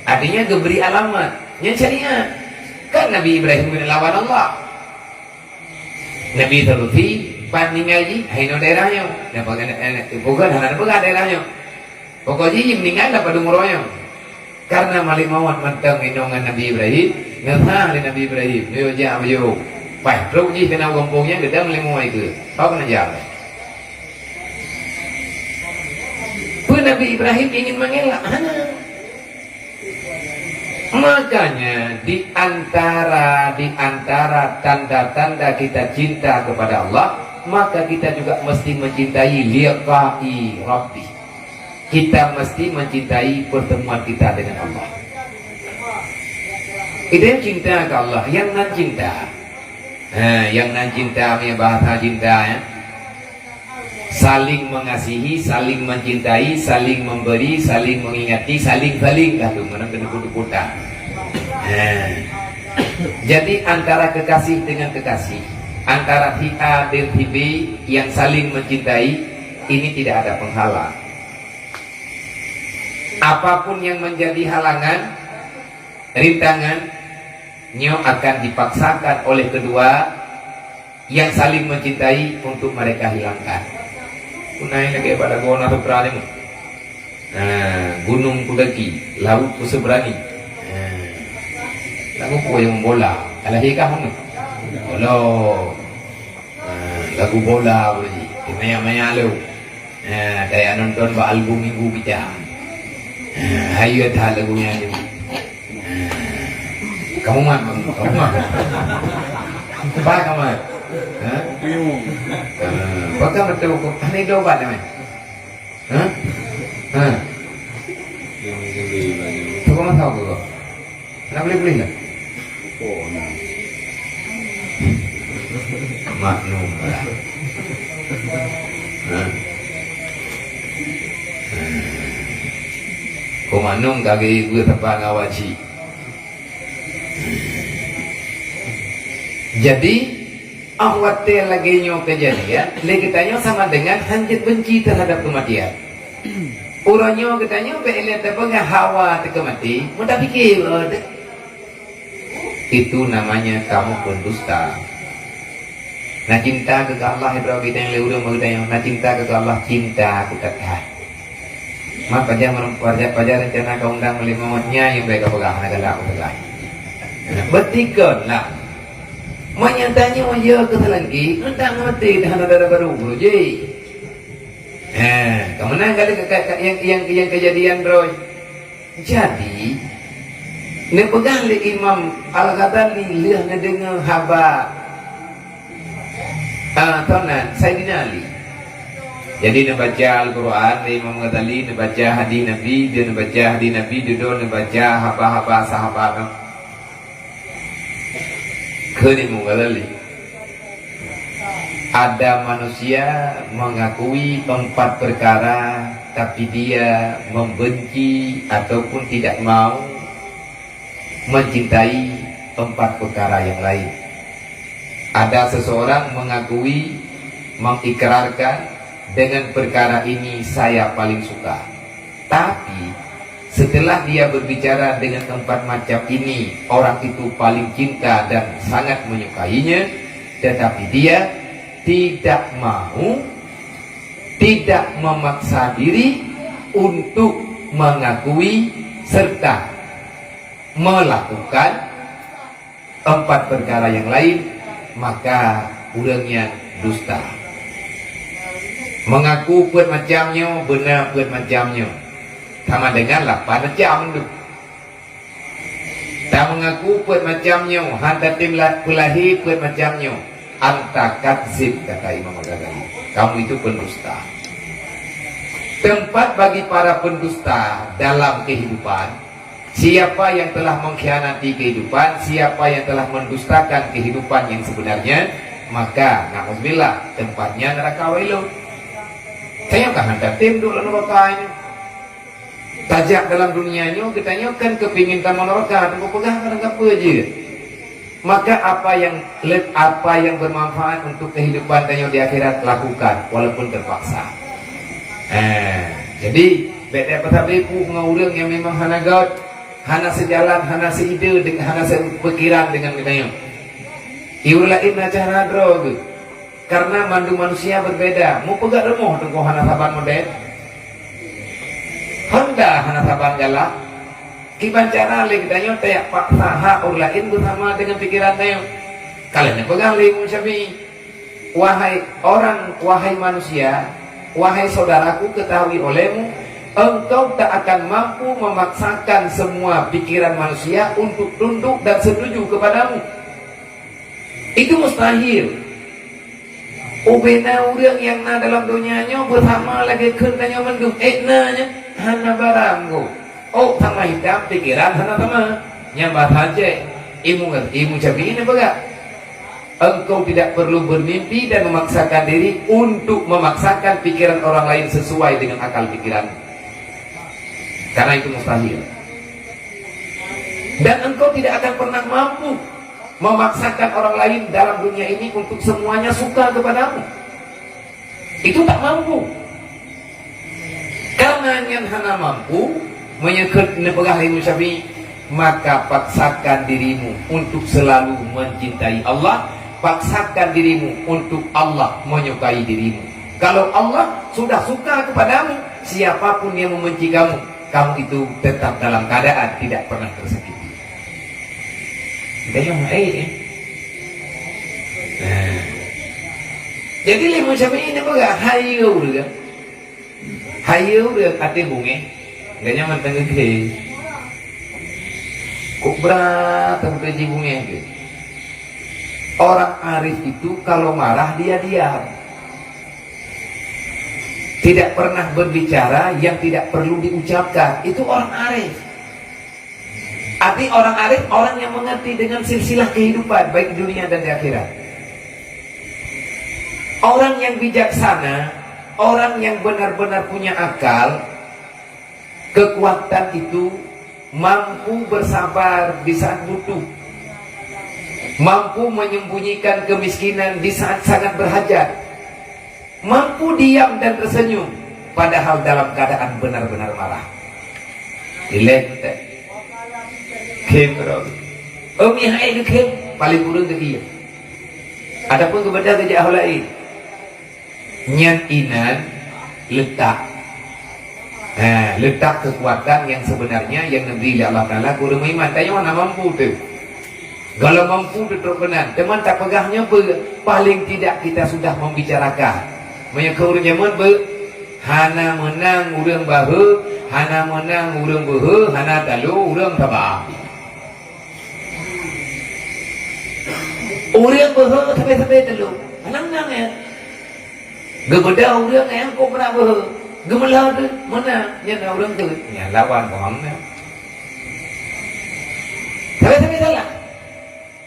Artinya geubri alamat. Nyan syariat. Kan Nabi Ibrahim keuneuk lawan Allah. Nabi Saruti, ban ninggai jih, hai nyoe daerah nyoe. Napa keuneuk, eh, bukan, hana peugah daerah nyoe. Pokok jih, meuninggai lam padum uroe nyoe. Karena malaikat maut mantong inong ngon Nabi Ibrahim, ngeusah lé Nabi Ibrahim, "Yo, jak beuyo." Paih trok jih keunoe gampông nyan, geudong malaikat maut keu. Kau keuneuk jak. Peue Nabi Ibrahim ingin mengelak? Hana. Makanya, di antara, di antara tanda-tanda kita cinta kepada Allah, Maka kita juga mesti mencintai liqa'i Rabbi. Kita mesti mencintai pertemuan kita dengan Allah. Itu yang cinta ke Allah, yang nan cinta. Ha, yang nan cinta, punya bahasa cinta, ya. Saling mengasihi, saling mencintai, saling memberi, saling mengingati, saling-saling dah tu, mana kena putus-putus. Ha. Jadi antara kekasih dengan kekasih, antara si A dan si B yang saling mencintai, ini tidak ada penghalang. Apapun yang menjadi halangan, rintangan, nyoe akan dipaksakan oleh kedua yang saling mencintai untuk mereka hilangkan. Kunai lagi pada gona seberani. Nah, gunung kudaki, laut kuseberani. Nah, lagu kue yang bola. Alah hikah mana? Bola. Nah, lagu bola boleh. Maya-maya lu. Nah, kayak nonton ba album minggu kita. Nah, hayu dah lagu nyan. Nah, kamu mah, kamu mah. Ba kamu. Ha? Kuyung. Ha, bakal betul kok. Ini dobat namanya. Ha? Ha? Yang sendiri lagi. Tu kau tahu ke kau? Nak boleh-boleh lah. Oh, nah. Maknum lah. Ha? Ha. Kau maknum kaki gue tepat ngawat cik. Jadi, ah watée lagée nyoe keujadian, lé geutanyoe sama dengan hanjeuet benci terhadap keumatian. Uroe nyoe geutanyoe bék lé tapeugah hawa teuka maté, meutapike, "Oh, dek." Itu namanya kamu pendusta. Na cinta keu Allah, Ibrahim, geutanyoe lé ureuëng bak geutanyoe, na cinta keu Allah, cinta aku that-that. Mat pajan, pajan, pajan rencana ka undang meulimong nyan nyang bék ka peugah, hana galak peugah. Beutikon lah. Meunyoe tanyoe ya keu seulangki, undang meuti dah hana dara barô, bro, ji. Eh, ka meunan kali ka, ka, ka, yang, yang, yang kejadian droe. Jadi, neupeugah lé Imam Al-Ghazali lheueh neudeungoe haba, ah, tonan Saidina Ali. Jadi, neubaca Al-Quran lé Imam Ghazali, neubaca hadis Nabi, dia neubaca hadis Nabi, dudoe neubaca haba-haba sahabat. Kheun Imam Ghazali, ada manusia mengakui empat perkara, tapi dia membenci ataupun tidak mau mencintai empat perkara yang lain. Ada seseorang mengakui, mengikrarkan, "Dengan perkara ini saya paling suka." Tapi, setelah dia berbicara dengan empat macam ini, orang itu paling cinta dan sangat menyukainya, tetapi dia tidak mau, tidak memaksa diri untuk mengakui serta melakukan empat perkara yang lain, maka ureuëng nyan dusta. Mengaku peuet macam nyoe, beuna peuet macam nyoe, sama dengan lapan macam tu. Ta mengaku peuet macam nyoe, han tatem la-, peulahé peuet macam nyoe, anta kadzib, kata Imam Al-Ghazali. Kamu itu pendusta. Tempat bagi para pendusta dalam kehidupan, siapa yang telah mengkhianati kehidupan, siapa yang telah mendustakan kehidupan yang sebenarnya, maka, na'udzubillah, tempatnya neraka Wailun. Tanyoe ka han tatem duek lam neraka nyoe. Tajak dalam dunia nyoe, geutanyoe kan keupingin tamong neraka, teungku peugah barang kapeue jeuet. Maka apa yang le-, apa yang bermanfaat untuk kehidupan tanyoe di akhirat, lakukan walaupun terpaksa. Eh, jadi, bék tapeusabe peue ngon ureuëng nyang memang hana göt, hana seujalan, hana seuide, deng-, hana seupikiran dengan geutanyoe. Ureuëng laén na cara droe geuh. Karena mandum manusia berbeda. Mupeugah rumoh teungku hana saban model. Honda hana saban galak. Kiban cara lé geutanyoe tajak paksa hak ureuëng laén beusama dengan pikiran tanyoe. Ka lheueh neupeugah lé Imam Syafi'i, "Wahai orang, wahai manusia, wahai saudaraku, ketahui olehmu, engkau tak akan mampu memaksakan semua pikiran manusia untuk tunduk dan setuju kepadamu." Itu mustahil. Ubena ureuëng nyang na dalam donya nyoe beusama lagée kheun tanyoe mandum, ék na nyan hana barang go. Ôk sama hitam, pikeran hana sama. Nyang bahasa cek, ilmu, ilmu Syafi'i ni peugah, engkau tidak perlu bermimpi dan memaksakan diri untuk memaksakan pikiran orang lain sesuai dengan akal pikiranmu. Karena itu mustahil. Dan engkau tidak akan pernah mampu memaksakan orang lain dalam dunia ini untuk semuanya suka kepadamu. Itu tak mampu. Karena nyan hana mampu, meunyoe kheun neupeugah Imam Syafi'i, maka paksakan dirimu untuk selalu mencintai Allah, paksakan dirimu untuk Allah menyukai dirimu. Kalau Allah sudah suka kepadamu, siapapun yang membenci kamu, kamu itu tetap dalam keadaan tidak pernah tersakiti. Dayong hai, eh. Nah. Jadi lé Imam Syafi'i ni peugah, hai ureuëng. Hai ureuëng até bungéh. Ganya mantang geuge. Kok berat teumeuji bungéh ke? Orang arif itu kalau marah dia diam. Tidak pernah berbicara yang tidak perlu diucapkan. Itu orang arif. Arti orang arif, orang yang mengerti dengan silsilah kehidupan, baik dunia dan di akhirat. Orang yang bijaksana, orang yang benar-benar punya akal, kekuatan itu mampu bersabar di saat butuh, mampu menyembunyikan kemiskinan di saat sangat berhajat, mampu diam dan tersenyum, padahal dalam keadaan benar-benar marah. Rilek teuh. Khém keudroe. Umi hai geukhém, paléng kureueng geuieng. Ataupun geubeudôh geujak ho laén. Nyan inan letak. Ha, letak kekuatan yang sebenarnya yang neubri lé Allah Taala keu ureuëng meuiman. Tanyoe hana mampu teuh. Kalau mampu teutrok keunan, teuma tapeugah nyoe beu, paling tidak kita sudah membicarakan. Meunyoe keu ureuëng jameun beu, hana meunang ureuëng baheu, hana meunang ureuëng beuhe, hana talo ureuëng saba. Ureuëng beuhe sabe-sabe talo, hana meunang ya. Geubeudôh ureuëng nyang kok peureulée beuhe, geumeulhö teuh meunang, nyan ureuëng teuh, nyan lawan paham nyan. Sabe-sabe salah.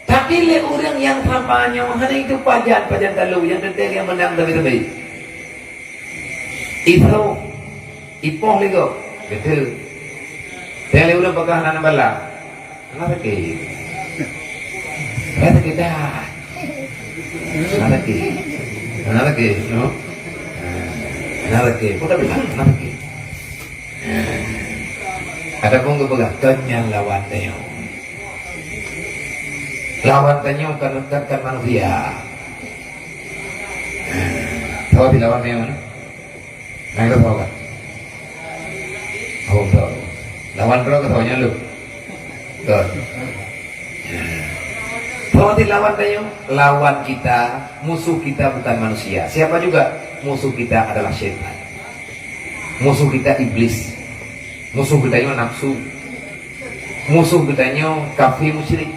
Tapi lé ureuëng nyang saba nyoe hana itu pajan-pajan talo nyang teuntée nyang meunang sabe-sabe. Isoe, ipoh lé gob, beutôi. Teuntée lé ureuëng peugah hana bala. Hana sakét. Hana sakét dah. Hana sakét. Hana sakét, no? Hana sakét. Bukan bilang, hana sakét. Ataupun geupeugah, "Kon nyan lawan tanyoe." Lawan tanyoe kan, kan, kan manusia. Sawa si lawan tanyoe, no? Nang keudroe sawa kan? Oh, betul. Lawan droe keudroe nyan lom. Betul. Berarti lawan tanyoe, lawan kita, musuh kita bukan manusia. Siapa juga? Musuh kita adalah syaitan. Musuh kita iblis. Musuh kita nyoe nafsu. Musuh kita nyoe kafir musyrik.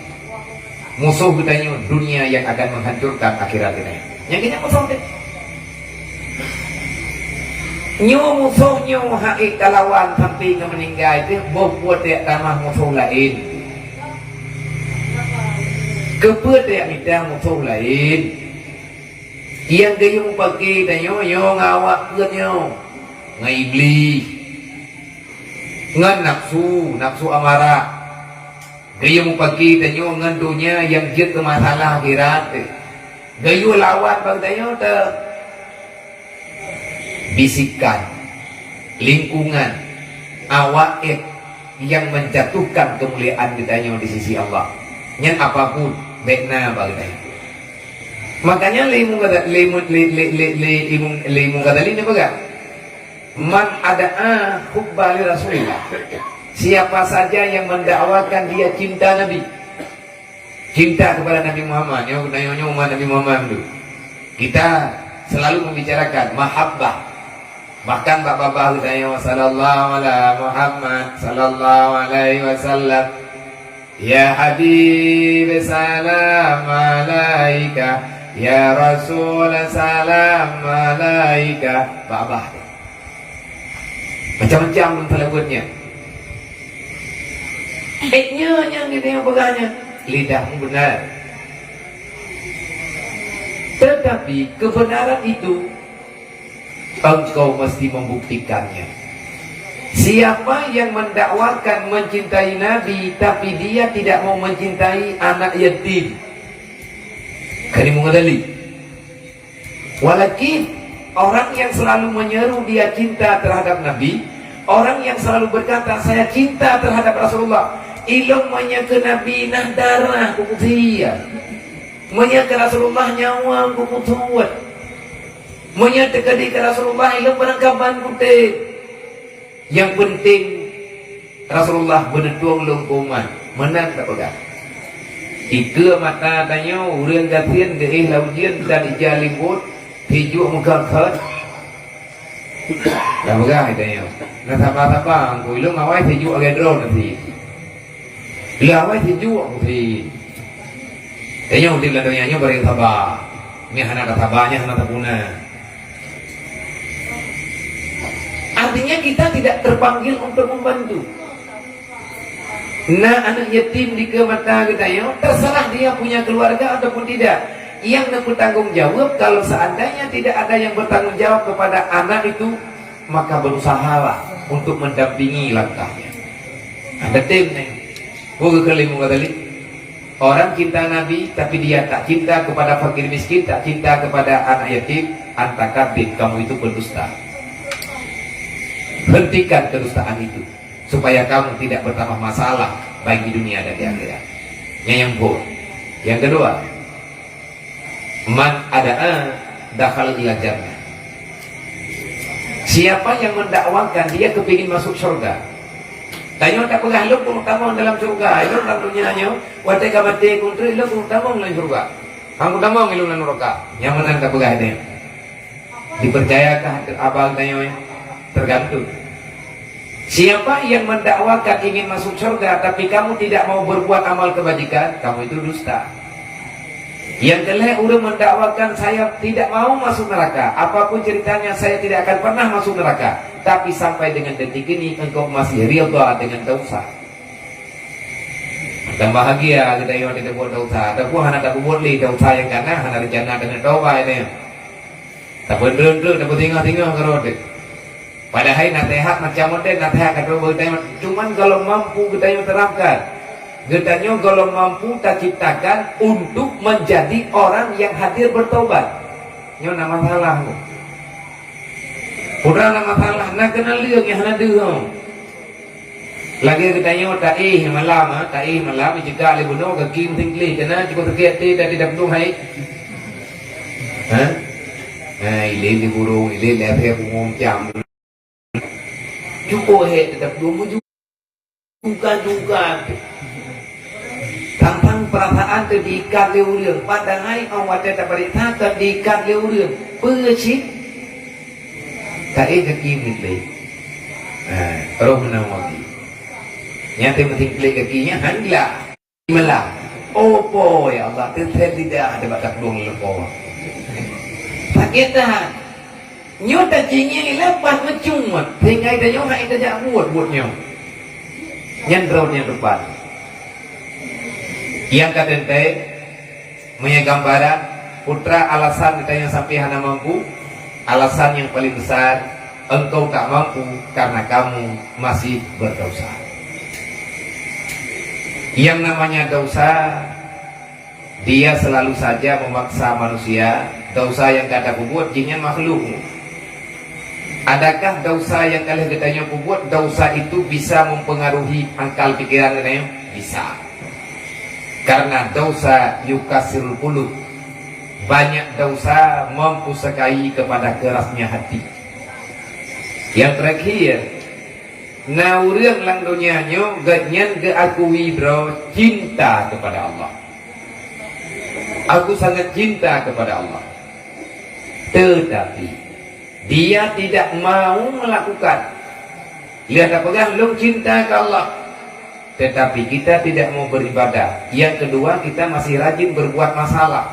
Musuh kita nyoe dunia yang akan menghancurkan akhirat kita. Nyang keuh nyan musuh teuh. Nyoe musoh nyoe hana ék talawan sampoe ngon meuninggai teuh, boh peue tajak tamah musoh laén. Keupeue tajak mita musoh laén? Nyang geuyue mupake tanyoe nyoe ngon awak peuet nyoe, ngon Iblih, ngon nafsu, nafsu amarah. Geuyue mupake tanyoe ngon donya nyang jeuet keu masalah akhirat. Geuyue lawan bak tanyoe teuh bisikan, lingkungan, awak ék nyang menjatuhkan kemuliaan geutanyoe di sisi Allah. Nyan apapun, bék na bak geutanyoe. Makanya lé Imam Ghazali, lé Imam, lé, lé, lé, lé Imam, lé Imam Ghazali ni peugah, "Man ada'a hubba li Rasulillah." Siapa saja yang mendakwakan dia cinta Nabi, cinta kepada Nabi Muhammad, nyoe, nyoe, nyoe umat Nabi Muhammad tu. Kita selalu membicarakan mahabbah. Bahkan bak babah geutanyoe, "Sallallahu ala Muhammad, sallallahu alaihi wasallam. Ya Habib, salam alaika." Ya Rasul, salam alaika. Babah. Macam-macam lom taleubeut nyan. Eh, nyoe nyang geutanyoe peugah nyan. Lidah mu benar. Tetapi kebenaran itu engkau mesti membuktikannya. Siapa yang mendakwakan mencintai Nabi, tapi dia tidak mau mencintai anak yatim? Kali mengadali. Walakin orang yang selalu menyeru dia cinta terhadap Nabi, orang yang selalu berkata, "Saya cinta terhadap Rasulullah," ilong meunyoe keu Nabi nah darah kukusia. Meunyoe keu Rasulullah nyawa kukusuet. Meunyoe teukeudi keu Rasulullah ilong beurangkaban kutem. Nyang peunteng Rasulullah beuneutong lôn keu umat, meunan tapeugah. Ikeue mata tanyoe ureuëng gasien geuéh lam ujeuen dan ija limbot, sijuek meukhon-khon. Tapeugah tanyoe, na saba-saba, engkau ilong awai sijuek lagée droe nasi. Lawai sijuek meusti. Tanyoe udeb lam donya nyoe bareng saba. Nyang hana tasaba, nyang hana tapuna. Artinya kita tidak terpanggil untuk membantu. Na aneuk yatim dikeue mata geutanyoe, terserah dia punya keluarga ataupun tidak. Yang neupeutanggong jaweueb kalau seandainya tidak ada yang bertanggung jawab kepada anak itu, maka berusahalah untuk mendampingi langkahnya. Ada tim ni. Bukan kelimu kali. Orang cinta Nabi, tapi dia tak cinta kepada fakir miskin, tak cinta kepada anak yatim, antakabir, kamu itu pendusta. Hentikan kedustaan itu, supaya kamu tidak bertambah masalah baik di dunia dan di akhirat. Nyang yang buruk. Yang kedua, man ada'a dakhala ila jannah. Siapa yang mendakwakan dia kepingin masuk surga? Tanyoe tapeugah lôn keuneuk tamong dalam surga, ilong lam donya nyoe, watée ka maté keuneuk lôn keuneuk tamong lam surga. Hang kutamong ilong lam neraka. Nyang meunan tapeugah nyan. Dipercayakah abang tanyoe? Tergantung. Siapa yang mendakwakan ingin masuk surga, tapi kamu tidak mau berbuat amal kebajikan, kamu itu dusta. Yang keleh ureuëng mendakwakan, "Saya tidak mau masuk neraka. Apapun ceritanya, saya tidak akan pernah masuk neraka." Tapi sampai dengan detik ini, engkau masih ridha dengan dosa. Tambah bahagia kita yang tidak buat dosa. Ataupun hana tak buat lagi dosa yang kana, hana rencana kena taubat ini. Tapi dulu-dulu, tapi tinggal-tinggal kerot. Padahai nasihat macam model nasihat kata geutanyoe. Cuman kalau mampu geutanyoe terapkan, geutanyoe kalau mampu taciptakan untuk menjadi orang yang hadir bertobat. Nyoe na masalah tu. Putra na masalah, na keuneulheueng nyang hana deuh. Lagée geutanyoe taéh malam, ha, taéh malam, jika lé bunoe gaki meutingkli, kena cukup sakét até dan tidak penuh hai. Ha? Ha, ilé di burung, ilé di akhé bungong cam. Cukup hek tetap dua muju. Juga-juga. Tantang perasaan tu diikat lé ureuëng. Padahai awak watée tapariksa ka diikat lé ureuëng. Peue cit? Taéh gaki meutingkli. Ha, roh meunan lagi. Nyang teuh meutingkli gaki nyan han gila. Meula. Oh po, ya Allah, teuntèe lidah ada bak taplueng leupô. Sakét that. Nyoe tacinggieng leupah meucue, sehingga ita nyoe hana tajak buet, buet nyoe. Nyan droe nyang teupat. Nyang ka teuntèe, meunyoe gambaran, putra alasan geutanyoe sampai hana mampu, alasan nyang paling besar, engkau tak mampu karena kamu masih berdosa. Yang namanya dosa, dia selalu saja memaksa manusia, dosa yang ka tapeubuet jih nyan makhluk. Adakah dosa yang ka lheueh geutanyoe peubuet, dosa itu bisa mempengaruhi akal pikiran geutanyoe? Bisa. Karena dosa yukasirul qulub. Banyak dosa mempusakai kepada kerasnya hati. Yang terakhir, na ureuëng lam donya nyoe gobnyan geuakui droe cinta kepada Allah. Aku sangat cinta kepada Allah. Tetapi, dia tidak mau melakukan. Lheueh tapeugah, "Lôn cinta keu Allah." Tetapi kita tidak mau beribadah. Yang kedua, kita masih rajin berbuat masalah.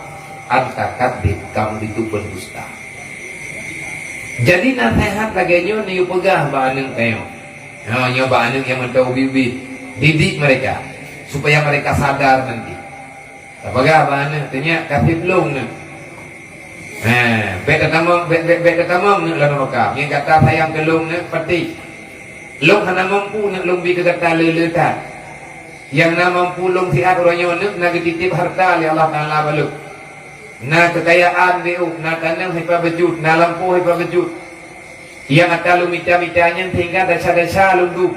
Anta kadzib, kamu itu pendusta. Jadi, naseuhat lagée nyoe neuyue peugah bak aneuëk tanyoe. Ha, nyoe bak aneuëk nyang mantong ubit-ubit. Didik mereka, supaya mereka sadar nanti. Tapeugah bak aneuëk, teuh nyak, ka seb lôn neuëk. Ha, bék tatamong, bék, bék, bék tatamong neuëk lam neuraka. Nyan gata sayang keu lôn neuëk, peuti. Lôn hana mampu neuëk lôn bi keu gata le-le that. Nyang na mampu lôn siat uroe nyoe neuëk na geutitip harta lé Allah Taala bak lôn. Na keukayaan di u, na taneum hipa beujeuet, na lampôh hipa beujeuet. Nyang ata lôn mita-mita nyan sehingga desya-desya lôn dum.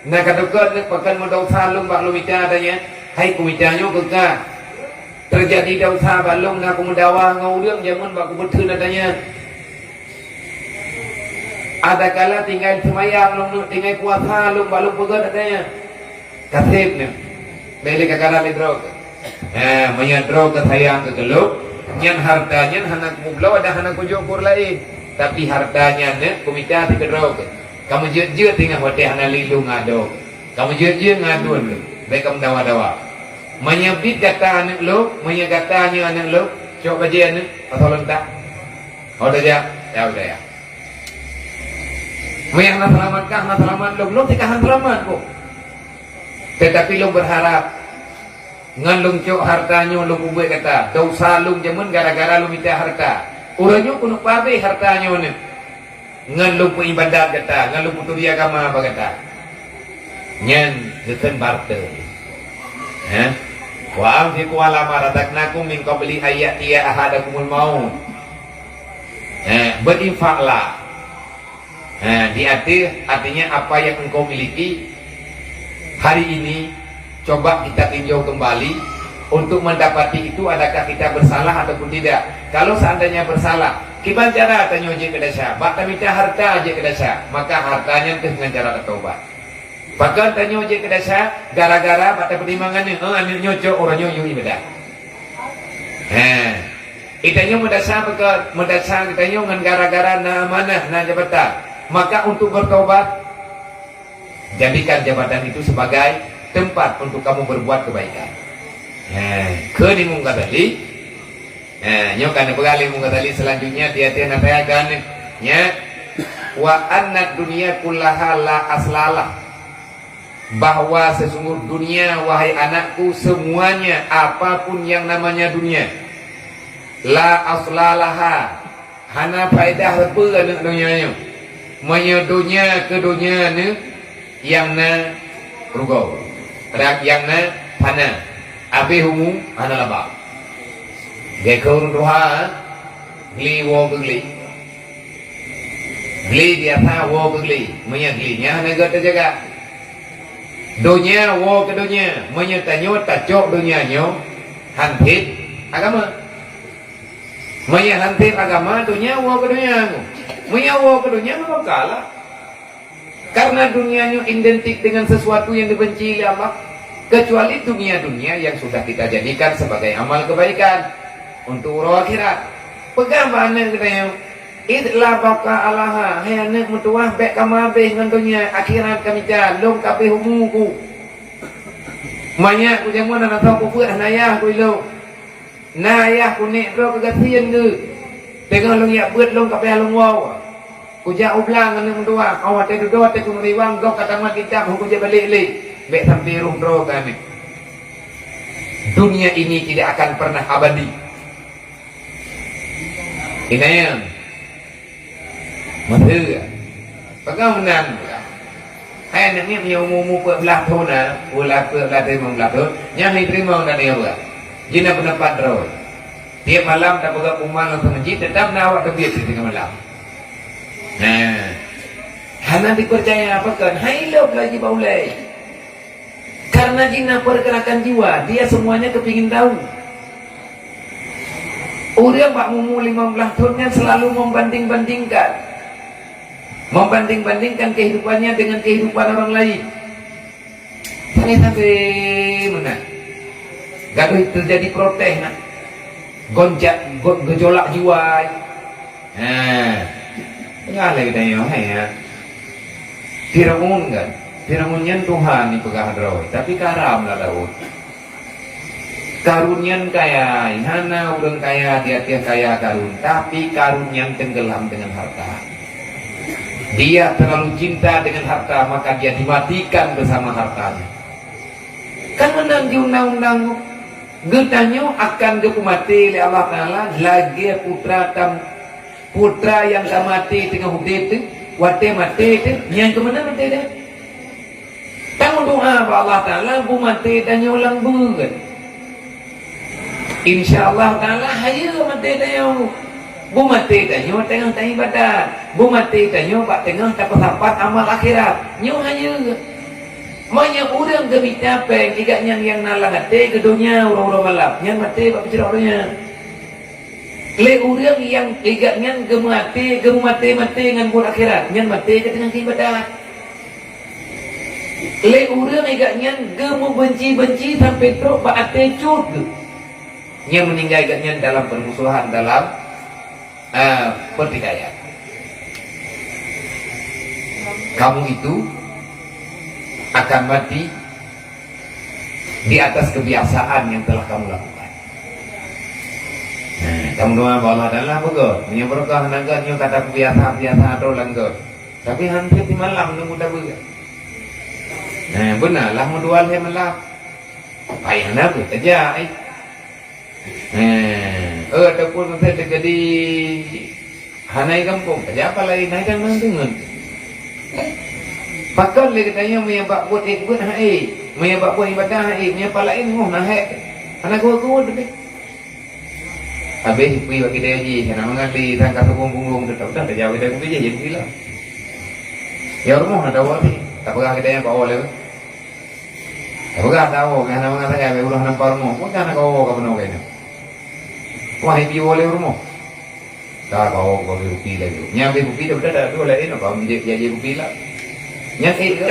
Na ka teukeun neuëk pakon meudesya lôn bak lôn mita ata nyan, hai kumita nyoe keu ka. Teujadi desya bak lôn na kumeudawa ngon ureuëng jameun bak kubeuteun ata nyan. Adakala tinggai seumayang lôn neuëk, tinggai puasa lôn bak lôn peugét ata nyan. Ka seb neuëk. Bék lé ka karat lé droe keuh. Eh, meunyoe droe keuh sayang keu keu lôn, nyan harta nyan hana kumeubloe dan hana kujok keu ureuëng laén. Tapi harta nyan neuëk kumita sikeudroe keuh. Kameujeuet-jeuet teungoh watée hana lé lôn ngon adoe. Kameujeuet-jeuet ngon aduen lôn. Bék kameudawa-dawa. Meunyoe biet gata aneuëk lôn, meunyoe gata nyoe aneuëk lôn, cok bajée aneuëk, pasoe lontak. Ho tajak, ya udah ya. Meunyoe hana seulamat kah, hana seulamat lôn, lôn teuka hana seulamat kok. Teutapi lôn beurharap, ngon lôn cok harta nyoe lôn peubuet gata, desya lôn jameun gara-gara lôn mita harta. Uroe nyoe keuneuk pabéh harta nyoe neuëk. Ngon lôn peuibadat gata, ngon lôn peuturi agama bak gata. Nyan geukheun barter. Ha? Wa anfiqu ala ma razaqnakum min qabli an ya'tiya ahadakumul maut. Ha, berinfaklah. Ha, di ateueh, artinya apa yang engkau miliki hari ini, coba kita tinjau kembali untuk mendapati itu adakah kita bersalah ataupun tidak. Kalau seandainya bersalah, kiban cara tanyoe jeuet keu desya, bak tamita harta jeuet keu desya, maka harta nyan teuh ngon cara tataubat. Pakon tanyoe jeuet keu desya, gara-gara bak tapeutimang aneuëk, oh, aneuëk nyoe cok uroe nyoe yue ibadat. He. Geutanyoe meudesya pakon, meudesya geutanyoe ngon gara-gara na amanah, na jabatan. Maka untuk bertobat, jadikan jabatan itu sebagai tempat untuk kamu berbuat kebaikan. He, kheun Imam Ghazali, he, nyoe ka neupeugah lé Imam Ghazali selanjutnya, tiep-tiep na teuka nyan, wa annad dunya kullaha la aslalah. Bahwa sesungguh dunia, wahai anakku, semuanya, apapun yang namanya dunia, la aslalaha, hana faedah sapeue aneuëk donya nyoe. Meunyoe donya keu donya neuëk nyang na rugoe, rak nyang na hana, abéh umu hana laba. Geuko ureuëng tuha, gli woe keu gli. Gli biasa woe keu gli, meunyoe gli nyan hana geuh teujaga. Donya woe keu donya, meunyoe tanyoe tacok donya nyoe, han seb agama. Meunyoe han seb agama, donya woe keu donya. Meunyoe woe keu donya, maka kalah. Karena dunia nyoe identik dengan sesuatu yang dibenci oleh Allah, kecuali dunia-dunia yang sudah kita jadikan sebagai amal kebaikan untuk uroe akhirat. Peugah bak aneuëk geutanyoe, "Id la baqa alaha, hai aneuëk meutuwah, bék kamoe abéh ngon donya, akhirat ka mita, lôn ka abéh umu ku." Manyak ku jameun hana soe peubeuet, hana yah ku ilôn. Na yah ku nek droe keu gasien geuh. Teungoh lôn jak beuet lôn ka payah lôn woe. Kujak u blang aneuëk meutuwah, 'oh watée dudoe teuh keuneuk riwang goh ka tamat kitab, hana kujak balek lé. Bék sampoe rhueng droe keu aneuëk. Dunia ini tidak akan pernah abadi. Inayang. Meuteue. Peugah meunan peugah. Hai aneuëk miet, meunyoe umu-umu peuet blaih thon na, ulah peuet blaih, limong blaih thon, nyan han jiteurimong dan nyoe peugah. Jih na peundapat droe. Tiep malam tapeugah kuman lam seumeujid, teutap na awak teubiet di teungoh malam. Nah, hana dipercaya pakon, hai lôn laju bak ulée. Karena jih na pergerakan jiwa, dia semuanya kepingin tahu. Ureuëng bak umu limong blaih thon nyan selalu membanding-bandingkan. Membanding-bandingkan kehidupannya dengan kehidupan orang lain. Sabe-sabe meunan. Gadoh terjadi protes na. Gonjak, go-, gejolak jiwa. Ha. Peugah lé geutanyoe, hai, ya. Firaun kan? Firaun nyan Tuhan jipeugah droe, tapi ka haram lam laôt. Karun nyan kaya, hana ureuëng kaya di ateueh kaya karun, tapi karun nyan tenggelam dengan harta. Dia terlalu cinta dengan harta, maka dia dimatikan bersama hartanya. Kan meunan di undang-undang, geutanyoe akan geupeumaté lé Allah Taala lagée putra tam, putra nyang ka maté teungoh udeb teuh, watée maté teuh, nyan keu meunan maté teuh. Tameudoá bak Allah Taala beumaté tanyoe lam beuet. Insya Allah Taala hayeue maté tanyoe. Beumaté tanyoe teungoh taibadat. Beumaté tanyoe bak teungoh tapeusapat amal akhirat. Nyoe hayeue. Meunyoe ureuëng geumita péng, igat nyan nyang na lam até geudonya uroe-uroe malam, nyan maté bak peucurok donya. Lé ureuëng nyang igat nyan geumeuaté, geumeumaté-maté ngon buet akhirat, nyan maté ka teungoh ibadat. Lé ureuëng igat nyan geumeubenci-benci sampai trok bak até cut geuh. Nyan meuninggai igat nyan dalam permusuhan, dalam, eh, pertikaian. Kamu itu akan mati di atas kebiasaan yang telah kamu lakukan. Nah, kamu doa bak Allah Taala beugöt. Meunyoe barokah na geuh nyoe kata kebiasaan-kebiasaan atau langgöt. Tapi hansip di malam nunggu tabeuet. Nah, beuna lah meudoa lhée malam. Payah na beuet tajak, eh. Eh, ataupun masa terjadi hana i gampông, tajak apa lain, hana i gampông deungon. Pakon lé geutanyoe meunyoe bak buet ék buet hana ék, meunyoe bak buet ibadah hana ék, meunyoe pala laén ngoh na hék. Hana geuh-geuh teuh. Habéh pui bak kidée jih, hana mangat di tangka subong punggong teutab dah tajak kidée kupi jih, jadi gila. Ya rumoh na tawa sih, tak peugah kidée nyang bak awak lé. Tapeugah tawoe, meuhana mangat sagai, bèk uroe nampa rumoh. Peue ka na kawoe ka bunoe keunoe? Wah, ibi woe lé rumoh. Ka kawoe ka bri kupi lagèe. Nyang bri kupi dah, dah, dah, dua laén, apa, menjadi, jadi kupi lah. Nyang ék ke?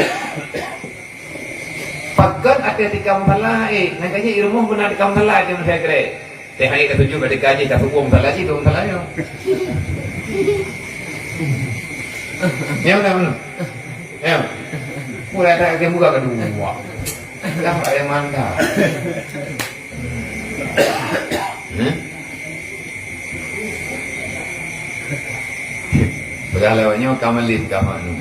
Pakon até tikam salah, ék. Nyang ka jeuet i rumoh beuna tikam salah, jangan saya kira. Teuh hai ka tuju ka dikaji ka subueng salah ji dong salah nyoe. Nyoe dah mana? Nyoe. Mulai tak akan buka kedua. Dah ada yang mantap. Hmm? Peugah lewat nyoe ka malin ka maknum.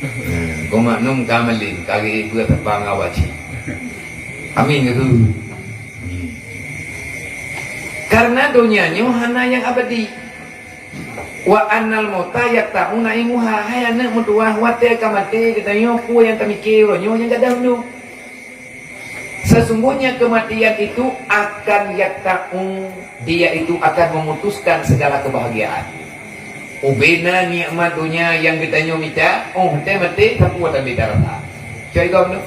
Hmm, keu maknum ka malin, ka geuék beue teupang awak cit. Amin keu tu. Karena donya nyoe hana nyang abadi. Wa annal mauta yaqta'u na'imuha. Hai aneuk meutuwah, watèe ka maté geutanyoe, peue nyang tamike uroe nyoe nyang gadam nyoe. Sesungguhnya kematian itu akan yaqta'u, dia itu akan memutuskan segala kebahagiaan. Ubena nikmat donya nyang geutanyoe mita, 'oh watèe maté, sapeue tan mita rasa. Cok igom tu.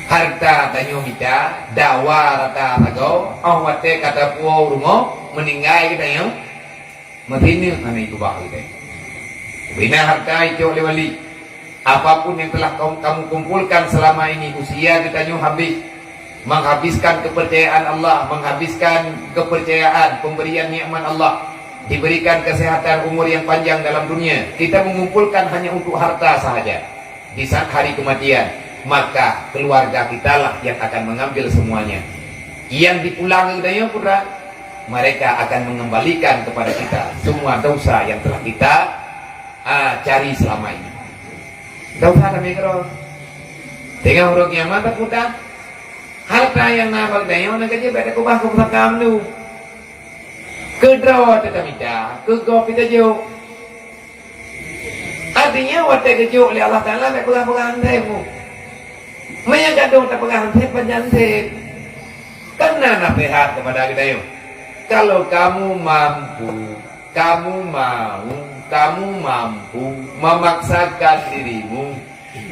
Harta tanyoe mita, dawa rata sagoe, 'oh watèe ka tapuwoe u rumoh, meuninggai geutanyoe, meusineuk hana ituba geutanyoe. Bina harta icok lé wali. Apapun yang telah kaum kamu kumpulkan selama ini, usia geutanyoe habis, menghabiskan kepercayaan Allah, menghabiskan kepercayaan pemberian nikmat Allah, diberikan kesehatan umur yang panjang dalam dunia. Kita mengumpulkan hanya untuk harta sahaja. Di saat hari kematian, maka keluarga kitalah yang akan mengambil semuanya. Yang dipulang geutanyoe putra, mereka akan mengembalikan kepada kita semua dosa yang telah kita, ah, cari selama ini. Dosa kami keudroe. Teungoh uroe kiamat taputa, harta nyang na bak geutanyoe na keujeuet bèk takeubah keu pusaka mandum. Keudroe teutamita, keu gob teutajok. Artinya, watèe geujok lé Allah Taala bèk peugah-peugah hantom. Meunyo gadôh tapeugah hantom, panjang hantom. Karena nasihat kepada kita yuk. Kalau kamu mampu, kamu mau, kamu mampu memaksakan dirimu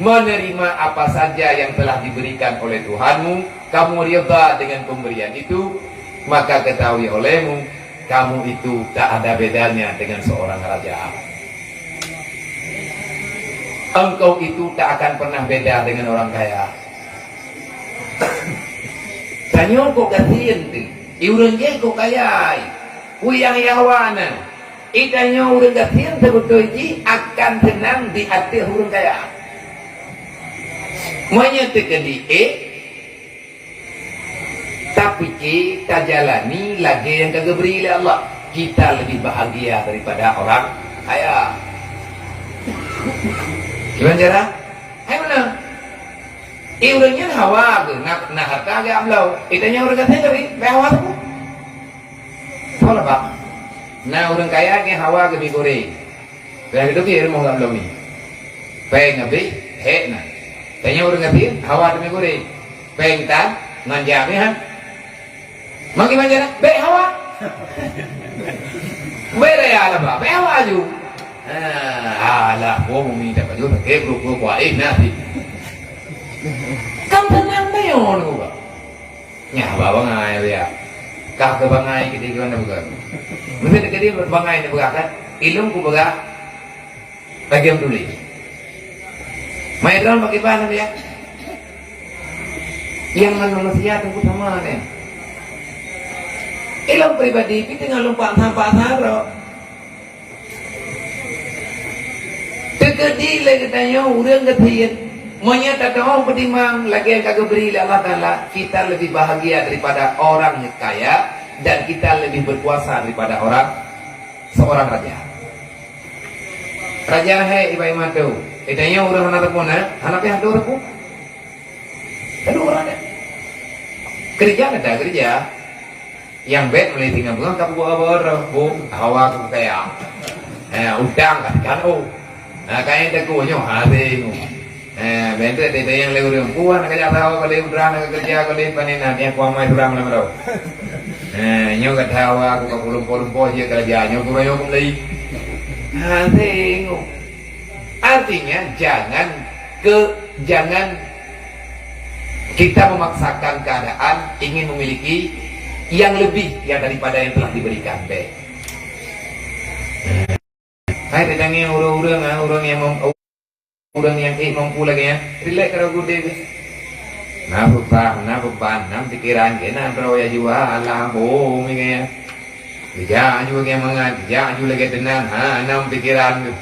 menerima apa saja yang telah diberikan oleh Tuhanmu, kamu ridha dengan pemberian itu, maka ketahui olehmu, kamu itu tak ada bedanya dengan seorang raja. Engkau itu tak akan pernah beda dengan orang kaya. Tanyoe kok gasien teuh, i ureueng jih kok kaya, i. Peue nyang awaknyan? I tanyoe ureueng gasien sibeutoi jih akan seunang di ateueh ureueng kaya. Meunyoe teukeudi ék, Tapike tajalani lagée nyang ka geubri lé Allah. Kita lebih bahagia daripada orang kaya. Gimana cara? Hai mana? Eh, ureuëng nyan hawa geuh, na, na harta geuh abloe. Eh, tanya ureuëng kaya tapi, bèk hawa tu. Soe lah, Pak? Na ureuëng kaya geuh hawa geuh mi goreng. Dah gitu ki rumoh lam lomi. Péng habéh, hék na. Tanya ureuëng gasien, hawa teumé goreng. Péng tan, ngon jam nyan. Maki manja na, bék hawa. Bék raya lah, bah. Bék hawa aju. Ah, alah, gua mau minta baju, pakai bro, gua kuat, eh, nanti. Kan tenang deh, orang gua. Nya, ba bangai dia. Kah ke bangai ke dia, gimana bukan? Mesti ke dia bangai dia berah, kan? Ilmu ku berah. Lagèe tuléh. Mai droen bak kiban, ya. Nyang manusia teungku sama nyan. Ilôn pribadi pih teungoh lôn paksa-paksa droe. Teukeudi lé geutanyoe ureueng gasien, meunyoe tateu'oh peutimang lagèe ka geubri lé Allah Taala, kita lebih bahagia daripada orang kaya dan kita lebih berkuasa daripada orang, seorang raja. Raja hai iba-iba tu. Geutanyoe ureueng hana teupeu na, hana pih hana teupeu. Lalu ureueng nyan. Keureuja na keureuja. Nyang bèk meulai singoh beungoh ka peubuet aba roh, bu, hawa ku kaya. Eh, utang ka kan, oh. Nah, kaya teungku nyoe, ha, singoh. Eh, bentuk dia tayang lé ureueng. Puan ka jak tahu kali udara nak kerja kali panen nak dia kuang mai surang lam rau. Eh, nyoe ka tahu aku ka pulung-pulung po je kerja nyoe guru nyoe kembali. Ha, tengok. Artinya jangan ke jangan kita memaksakan keadaan ingin memiliki yang lebih yang daripada yang telah diberikan. Deh. Hai teutangieng ureueng-ureueng, ah, ureueng nyang mam-, ureueng nyang ék mampu lagèe nyan, rilek keu gudée geuh. Na beban, na beban, na pikiran geuh, na droe ya jua, alah, hom geuh nyan. Geujak aju lagèe mangat, geujak aju lagèe teunang, ha, na pikiran geuh.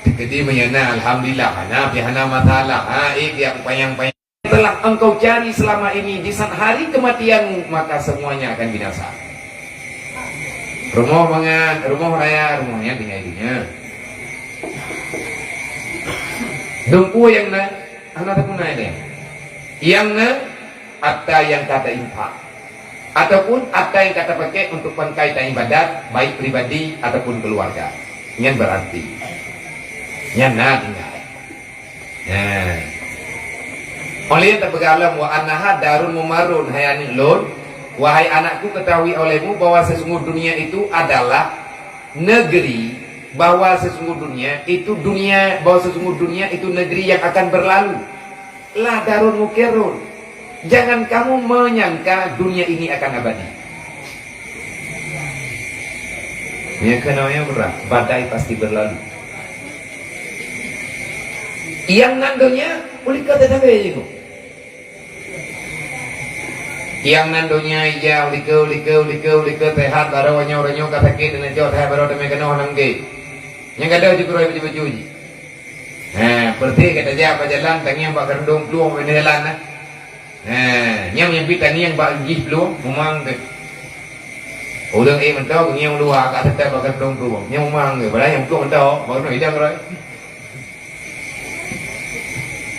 Teukeudi meunyoe na, alhamdulillah, na pih hana masalah, ha, ék ya panyang-panyang. Telah engkau cari selama ini di saat hari kematianmu, maka semuanya akan binasa. Rumoh mangat, rumoh raya, rumoh nyan tinggai donya. Dungku nyang na, hana tapuna deh. Nyang na, harta nyang ka tainfak. Ataupun harta nyang ka tapakai untuk pangkai taibadat, baik pribadi ataupun keluarga. Nyan berarti. Nyan na tinggai. Nah. Oleh tapeugah lom, "Wa annaha darun mumarrun," hai aneuk lôn, wahai anakku, ketahui olehmu bahwa sesungguh dunia itu adalah negeri, bahwa sesungguh dunia itu dunia, bahwa sesungguh dunia itu negeri yang akan berlalu. La darun muqarrun. Jangan kamu menyangka dunia ini akan abadi. Nyang keunoe beurah, badai pasti berlalu. Nyang nan donya, ulih ka teutabé jih. Nyang nan donya ija, ulih ka, ulih ka, ulih ka, ulih ka, sehat, baroe nyoe, nyoe ka sakét, dan nyoe sehat, baroe teumé keunoe nam gé. Nyang gadôh jikeurôi baju-baju jih. Ha, peureuté ka tajak bak jalan, tangieng bak keureudueng plueng bak jalan na. Ha, nyang meupi tangieng bak jih plueng, mumang teuh. Ureueng ék mantong, tangieng luwa ka teutap bak keureudueng plueng. Nyang mumang teuh, padahai nyang plueng mantong, bak keureudueng idang roi.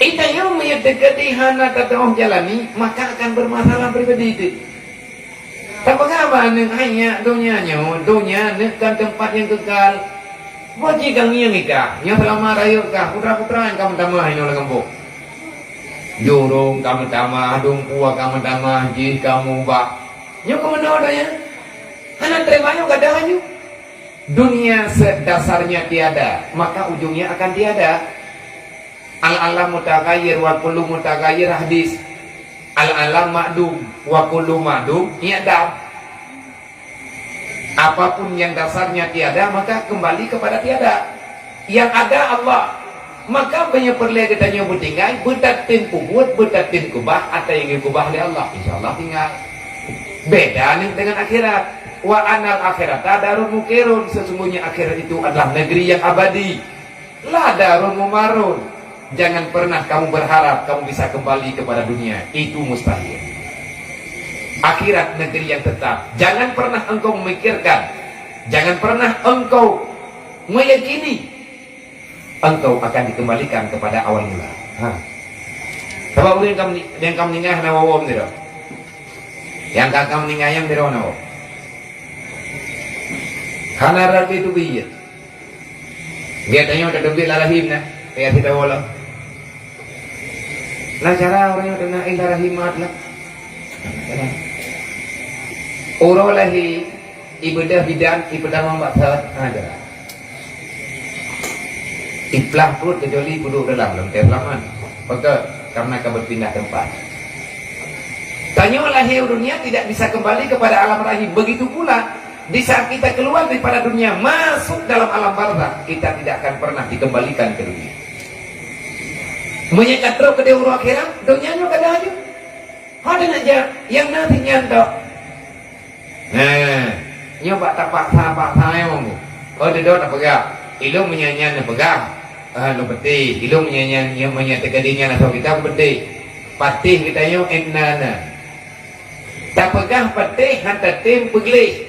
Ita nyang meunyoe teukeudi hana tateu'oh jalani, maka akan bermasalah pribadi teuh. Tapeugah bak aneuk, "Hai nyak, donya nyoe, donya neuk kon teumpat nyang keukai. Boh jih ka ngieng i kah, nyoe seulama rayeuk kah, putra-putra nyang ka meutamah inoe lam gampông. Jurông ka meutamah, dungkua ka meutamah, jih ka mubah. Nyoe keumeunyoe donya? Hana teurimong nyoe gadôh nyoe." Dunia se-, dasarnya tiada, maka ujungnya akan tiada. Al-alam mutaghayyir wa kullu mutaghayyir hadis. Al-alam ma'dum wa kullu ma'dum ya'dam. Apapun yang dasarnya tiada, maka kembali kepada tiada. Yang ada Allah. Maka meunyoe peureulèe geutanyoe beutinggai, beutatem peubuet, beutatem keubah, ata nyang geukeubah lé Allah, insya Allah tinggai. Beda ni dengan akhirat. Wa annal akhirata darun muqarrun, sesungguhnya akhirat itu adalah negeri yang abadi. La darun mumarrun. Jangan pernah kamu berharap kamu bisa kembali kepada dunia. Itu mustahil. Akhirat negeri yang tetap. Jangan pernah engkau memikirkan, jangan pernah engkau meyakini engkau akan dikembalikan kepada awal mula. Ha. Sabab ureuëng ka meuni-, nyang ka meuninggai hana woe-woe meudroe. Nyang ka, ka meuninggai nyang meudroe hana woe. Hana rot teubiet. Gét tanyoe tateubiet lam rahim na, payah sitawoe lom. Na cara ureuëng nyoe teunak ih lam rahim mat lah. Uroe lahé, ibeudôh bidan, ipeutamong bak thot, ha, cara. Iplah pruet kecuali peuduek dalam, lom teuh seulamat. Pakon? Karena ka berpindah tempat. Tanyoe lahé u dunia tidak bisa kembali kepada alam rahim. Begitu pula, di saat kita keluar daripada dunia, masuk dalam alam barzakh, kita tidak akan pernah dikembalikan ke dunia. Meunyoe ka trok keudeh uroe akhirat, donya nyoe ka deuh aju. Ho teunak jak, nyang na si nyan tok. Nah, nyoe bak tapaksa-paksa nyang. Oh, dudoe tapeugah. Ilôn meunyoe nyan neupeugah, ah, lôn peuteh. Ilôn meunyoe nyan, nyoe meunyoe teukeudi nyan asoe kitab peuteh. Patéh geutanyoe inna na. Tapeugah patéh han tatem peugleh.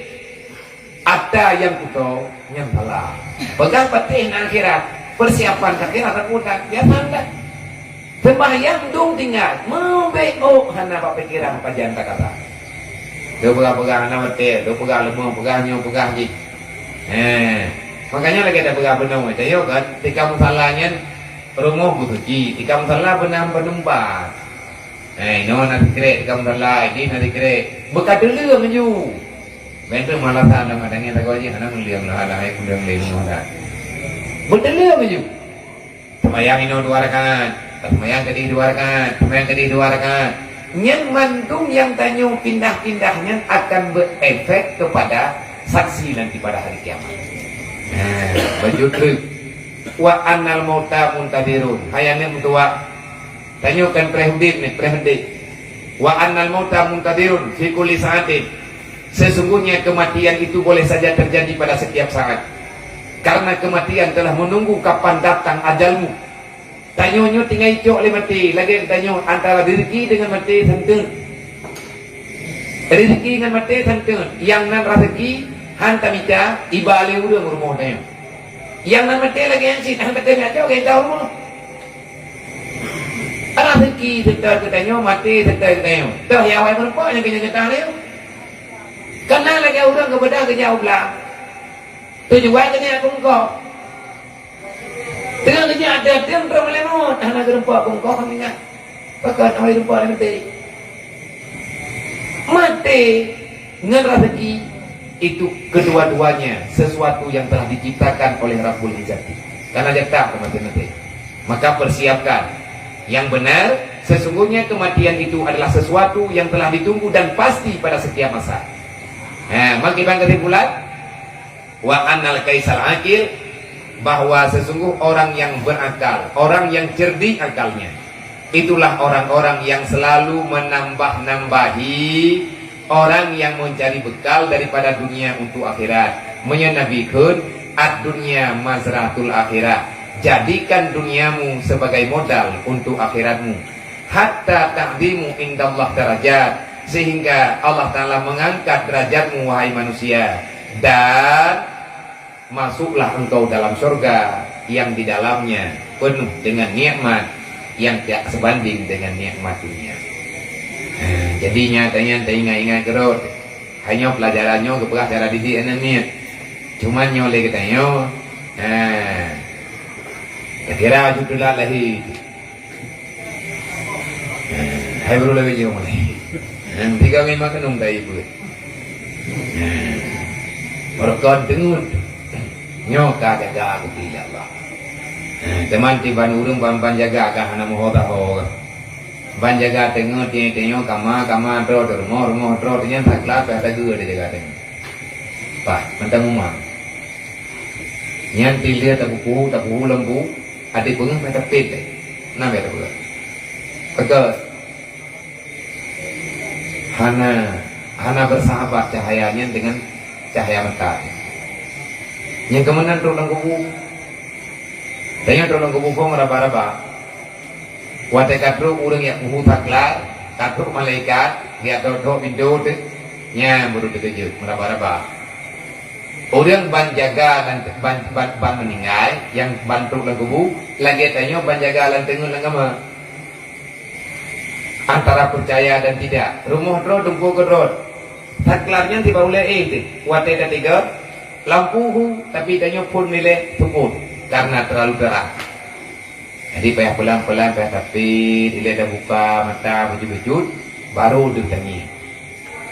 Atra nyang kuto, nyan salah. Peugah patéh na akhirat. Persiapan akhirat aku tak biasa dah. Seumbahyang dum tinggai, meubeuet ôk hana bak pikeran pajan takata. Deuh peugah-peugah hana watée, deuh peugah leumoh, peugah nyoe, peugah jih. Heh. Makanya lagée tapeugah bunoe, tanyoe kan, tika musala nyan rumoh beuseuci, tika musala beunam peunumpat. Heh, inoe na sikrek tika musala, jih na sikrek. Beuka teuleueng ju. Bentuk malasan lam adanya tagoe jih hana meuleueng lah, hana meuleueng lé rumoh dah. Beuteuleueng ju. Seumayang inoe dua rakaat, seumayang keudeh dua rakaat, seumayang keudeh dua rakaat. Nyan mandum nyang tanyoe pindah-pindah nyan akan berefek kepada saksi nanti pada hari kiamat. Nah, baju truk. Wa annal mauta muntadzirun. Hai aneuk meutuwah, tanyoe kan preh udeb ni, preh udeb. Wa annal mauta muntadzirun fi kulli sa'atin. Sesungguhnya kematian itu boleh saja terjadi pada setiap saat. Karena kematian telah menunggu kapan datang ajalmu. Tanyoe nyoe tinggai cok lé maté, lagée tanyoe antara rezeki dengan maté seunteuet. Rezeki ngon maté seunteuet, nyang nan rezeki han tamita iba lé ureuëng rumoh tanyoe. Nyang nan maté lagée nyan cit, han tatem jak cok geuta rumoh. Rezeki seunteuet geutanyoe, maté seunteuet geutanyoe. Toh ya awai meureumpok nyang keunyang nyata lé. Kana lagée ureuëng geubeudôh geujak u blang. Tujuan keuneuk bungkôh. Teungoh geujak ada tem droe meulai mot, hana geureumpok bungkôh meungat. Pakon awai rumpok lé maté. Maté ngon rezeki itu kedua-duanya sesuatu yang telah diciptakan oleh Rabbul Izzati. Karena jatah kematian maté. Maka persiapkan yang benar, sesungguhnya kematian itu adalah sesuatu yang telah ditunggu dan pasti pada setiap masa. Nah, maka bang kesimpulan, wa annal kaisal akil, bahwa sesungguh orang yang berakal, orang yang cerdik akalnya, itulah orang-orang yang selalu menambah-nambahi orang yang mencari bekal daripada dunia untuk akhirat. Meunyoe Nabi kheun, "Ad-dunya mazratul akhirah." Jadikan duniamu sebagai modal untuk akhiratmu. Hatta ta'zimu indallah darajat, sehingga Allah Ta'ala mengangkat derajatmu, wahai manusia, dan masuklah engkau dalam surga yang di dalamnya penuh dengan nikmat yang tidak sebanding dengan nikmat dunia. Ha, jadi nyatanya teuingat-ingat keudroe, hanya pelajaran nyoe geupeugah cara didik aneuk miet. Cuman nyoe lé geutanyoe, ha, kira-kira ju teulat lahé. Hai bro lagi jauh mana? Tiga ngin makan dong dari pun. Meureugon teungeut. Nyoe ka jaga aku pilih Allah. Teman tiban ureuëng ban-ban jaga ka hana meuho taho. Ban jaga teungeut tieng-tieng nyoe kama, kama droe, rumoh, rumoh droe, nyan sakla ka jaga teungeut. Bah, mantong uma. Nyan tilia tapupu, tapupu lembu, adik beungeuh mata pet. Nah, biar tapupu. Peugah. Hana, hana bersahabat cahayanya dengan cahaya mata. Nyang keumeunang trok lam kubu. Tanya trok lam kubu kong raba-raba. Watée ka trok ureuëng nyang kubu taklar, Trok malaikat, geujak trok-trok pintoe teuh, nyan baru teukeujot, meuraba-raba. Ureuëng ban jaga lam, ban, ban, ban meuninggai, nyang ban trok lam kubu, lagée tanyoe ban jaga lam teungeut lam kama. Antara percaya dan tidak. Rumoh droe teungku keudroe. Saklar nyan tiba ulée éh teuh. Watée tatiga, lampu hu, tapi tanyoe phon milék teupon karena terlalu terang. Jadi payah pelan-pelan, payah tapi dilée dah buka mata, bacut-bacut, baru ditangieng.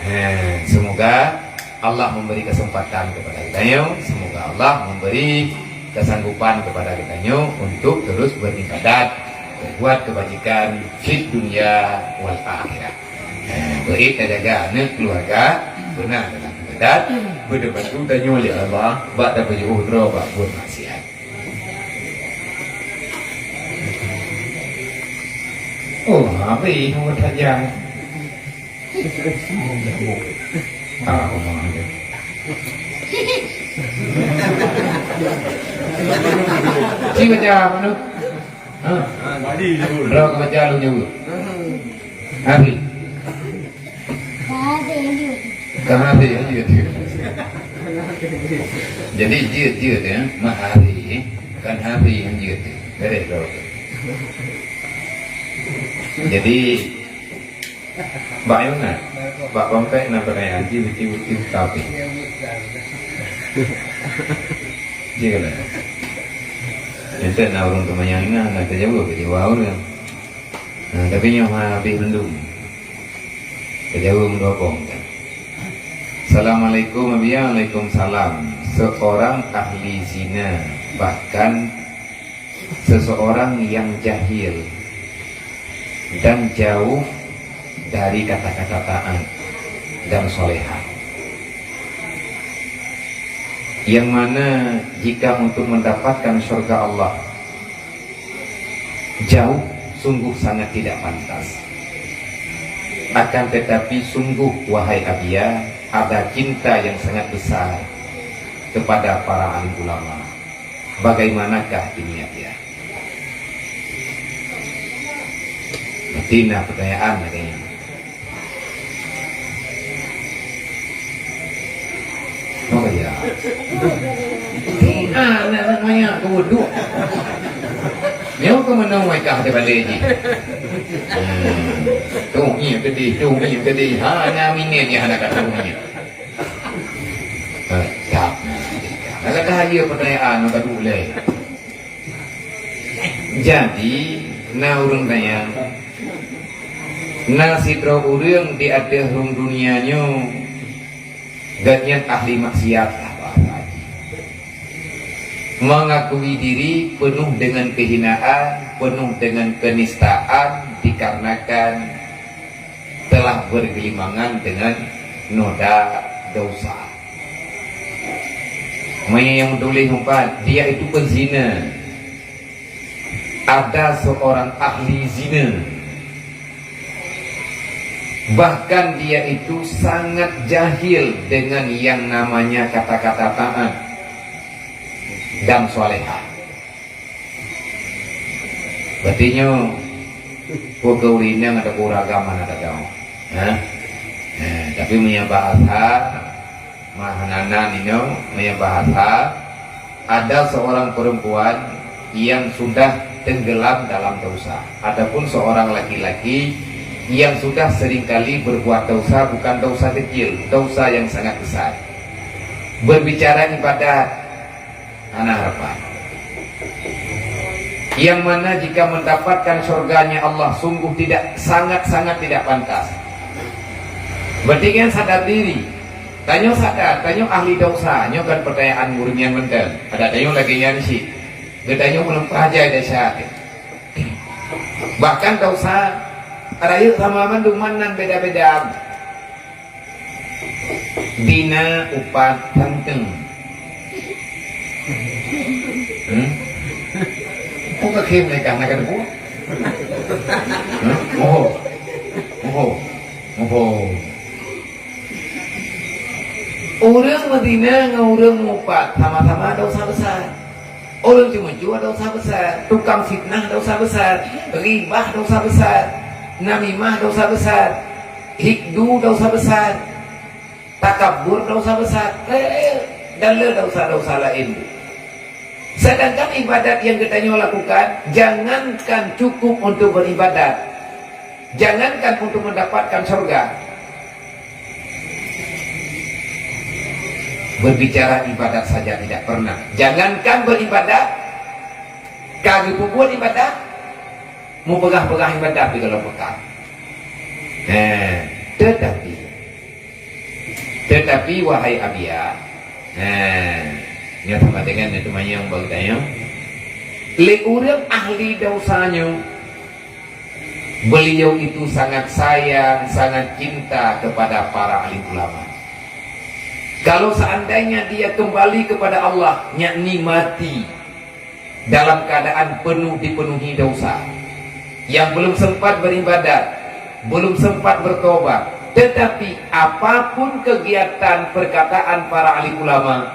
Ha, semoga Allah memberi kesempatan kepada kita nyoe, semoga Allah memberi kesanggupan kepada kita nyoe untuk terus beribadat, berbuat kebajikan fid dunya wal akhirah. Ha, beuék tajaga aneuk keluarga, beuna dalam ibadat, beubantu tanyoe lé Allah bak tapeujeuôh droe bak buet maksiat. Oh, habéh umur tajam. Ah, umur dia. Si baca mana? Ha? Bro, baca lu jawab. Habéh. Ka habéh, jeuet. Jadi, jeuet-jeuet, ya. Mak habéh, kan habéh nyang jeuet. Beres, bro. Jadi, bak nyang na, bak bangkai na beuraya, ji, ji, ji, tapi. Ji, kan? Ente na ureuëng teumanyong na, na teujaweueb, jaweueb ureuëng. Nah, tapi nyoe habéh mandum. Teujaweueb mandum kan. Assalamualaikum, Abi. Waalaikumsalam. Seorang ahli zina, bahkan seseorang yang jahil dan jauh dari kata-kata taat dan solehah. Yang mana jika untuk mendapatkan surga Allah jauh, sungguh sangat tidak pantas. Akan tetapi sungguh, wahai Abia, ada cinta yang sangat besar kepada para alim ulama. Bagaimanakah ini, Abia? Berarti na pertanyaan lagée nyan. Oh, ya. Tiga anak manyang keu wuduk. Nyoe keu meunoe kah teubalek jih. Hmm. Tuh ngieng keudeh, tuh ngieng keudeh. Ha, na minyen nyang hana ka tuh ngieng. Eh, tak. Nak kata haji pertanyaan, nak kata ulai. Jadi, na ureuëng tanyong, na sidroe ureuëng di ateueh rhueng dunia nyoe, gobnyan ahli maksiat lah bahasa jih. Mengakui diri penuh dengan kehinaan, penuh dengan kenistaan dikarenakan telah bergelimangan dengan noda dosa. Meunyoe nyang tuléh empat, dia itu penzina. Ada seorang ahli zina. Bahkan dia itu sangat jahil dengan yang namanya kata-kata taat dan salehah. Berarti nyoe, peue keu ureuëng inong atawa ureuëng agam hana tatu'oh. Ha? Ha, tapi meunyoe bahasa, mah hana nan inoe, meunyoe bahasa, ada seorang perempuan yang sudah tenggelam dalam dosa, ataupun seorang laki-laki yang sudah seringkali berbuat dosa, bukan dosa kecil, dosa yang sangat besar. Berbicara ibadat, hana harapan. Yang mana jika mendapatkan syurganya Allah sungguh tidak, sangat-sangat tidak pantas. Berarti kan sadar diri. Tanyoe sadar, tanyoe ahli dosa, nyoe kan pertanyaan ureuëng nyan mantong. Ada tanyoe lagée nyan cit. Geutanyoe meuleumpah jai desya. Bahkan dosa rayeuk sama mandum nan beda-beda. Dina upat tanteng. Hmm? Peue ka khem lé kah na ka teupeue? Hmm? Oho. Oho. Oho. Ureuëng meuzina ngon ureuëng meuupat sama-sama dosa besar. Ureuëng ceumeucue dosa besar, tukang fitnah dosa besar, ribah dosa besar. Namimah dosa besar, hikdu dosa besar, takabur dosa besar, eh, dan le dosa-dosa lain. Sedangkan ibadat yang geutanyoe lakukan, jangankan cukup untuk beribadat, jangankan untuk mendapatkan surga, berbicara ibadat saja tidak pernah. Jangankan beribadat, ka geupeubuet ibadat, mupeugah-peugah ibadat di dalam pekan. Eh, tetapi, tetapi wahai Abiya, eh, nyoe sama dengan neuteumayang bagi tanyoe. Lé ureuëng ahli dosa nyoe, beliau itu sangat sayang, sangat cinta kepada para alim ulama. Kalau seandainya dia kembali kepada Allah, yakni mati dalam keadaan penuh dipenuhi dosa, yang belum sempat beribadat, belum sempat bertobat, tetapi apapun kegiatan perkataan para alim ulama,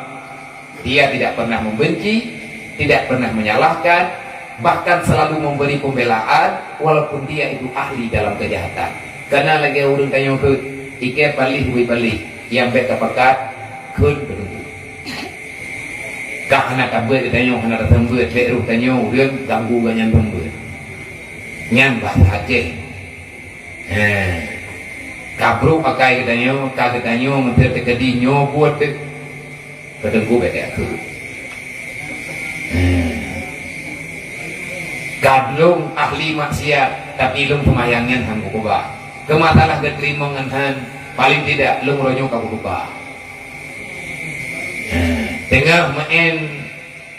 dia tidak pernah membenci, tidak pernah menyalahkan, bahkan selalu memberi pembelaan walaupun dia itu ahli dalam kejahatan. Karena lagi ureuëng tanyoe tu, ikei paléh bui paléh, yang bék tapakat kheun peununggu. Ka hana tabeuet geutanyoe, hana taseumbeuet, bék roh tanyoe ureuëng ganggu gobnyan seumbeuet. Nyan bahasa Aceh. Heh. Ka brok akai geutanyoe, ka geutanyoe meunteuk teukeudi nyoe buet teuh. Keu teungku bék teuakui. Heh. Ka lôn ahli maksiat, tapi lôn seumayang nyan han kukeubah. Keu masalah geuteurimong ngon han, paling tidak lôn uroe nyoe ka kukeubah. Teungoh meu'en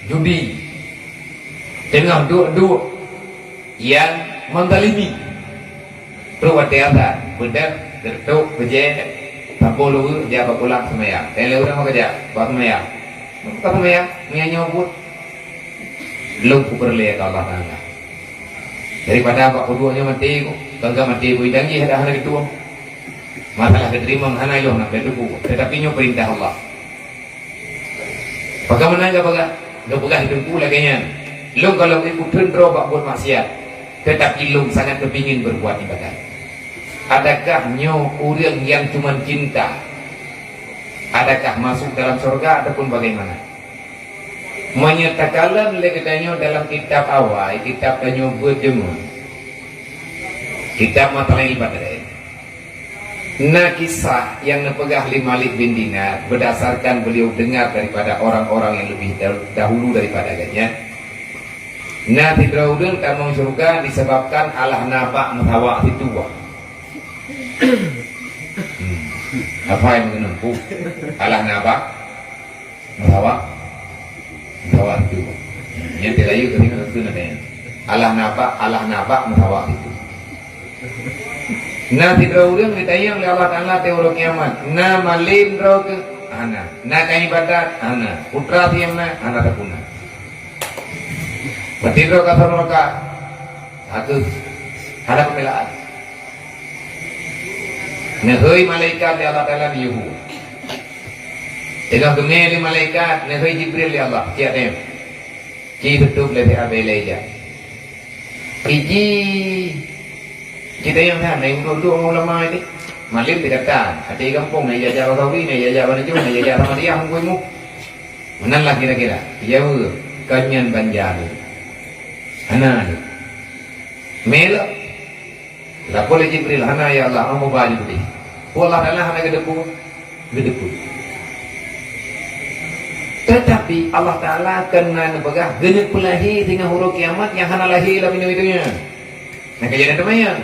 judi, teungoh duek-duek nyang menzalimi. Trok watée asar, beudôh, geureutok, beujée, saboh luweue, jak bak pulang seumayang. Teuh lé ureuëng meukeujak, bak seumayang. Bak seumayang, meunyoe nyoe buet, lôn kupeureulée keu Allah Taala. Daripada bak peuduek nyoe maté, kon ka maté bui tanggih dah hana geutueng. Masalah geuteurimong hana yoh na beutubu, tetapi nyoe perintah Allah. Bagaimana geupeugah, geupeugah di teungku lagée nyan, lôn kalon ikut droe bak buet maksiat, tetapi lôn sangat kepingin berbuat ibadat. Adakah nyoe ureuëng yang cuma cinta? Adakah masuk dalam surga ataupun bagaimana? Meunyoe takalon lé geutanyoe dalam kitab awai, kitab tanyoe buet jeumeuh, kitab Matala'il Badri, na kisah nyang neupeugah lé Malik bin Dinar berdasarkan beliau dengar daripada orang-orang yang lebih dah-, dahulu daripada gobnyan. Na sidroe ureuëng tamong syeuruga disebabkan alah na bak meusawa situh. Hmm. Apa nyang meukeunong? Alah na bak meusawa, meusawa situh. Nyan teulayeue keu singoh teupeu na tanyong. Alah na bak, alah na bak meusawa situh. Na sidroe ureuëng geutanyong lé Allah Taala di uroe kiamat, "Na malém droe keuh?" Hana. "Na ka ibadat?" Hana. "Putra siang na?" Hana teupeu na. Berarti droe ka seuruga. Satu. Hana pembelaan. Neuhôi malaikat lé Allah Taala neuyue hu. Teungoh geumé lé malaikat, neuhôi Jibril lé Allah, siat teuh. Ci tutôp lé Abi Elijah. Iji, ci tanyong na, na udok-udok ngon ulama ini. Malém di gata, até gampông na ijazah bak Saudi, na ijazah bak Najum, na ijazah bak Madiyah, hong kuimu. Meunan lah kira-kira. Ijaweueb, "Kon nyan banja lôn." Hana lé. Mélok. Lapor lé Jibril, "Hana ya Allah, hana muba jih." Peue Allah Taala hana geuteupeue? Geuteupeue. Tetapi Allah Taala keunan neupeugah, geuneuk peulahé singoh uroe kiamat nyang hana lahé lam inong donya. Nah, kejadian teuma nyan.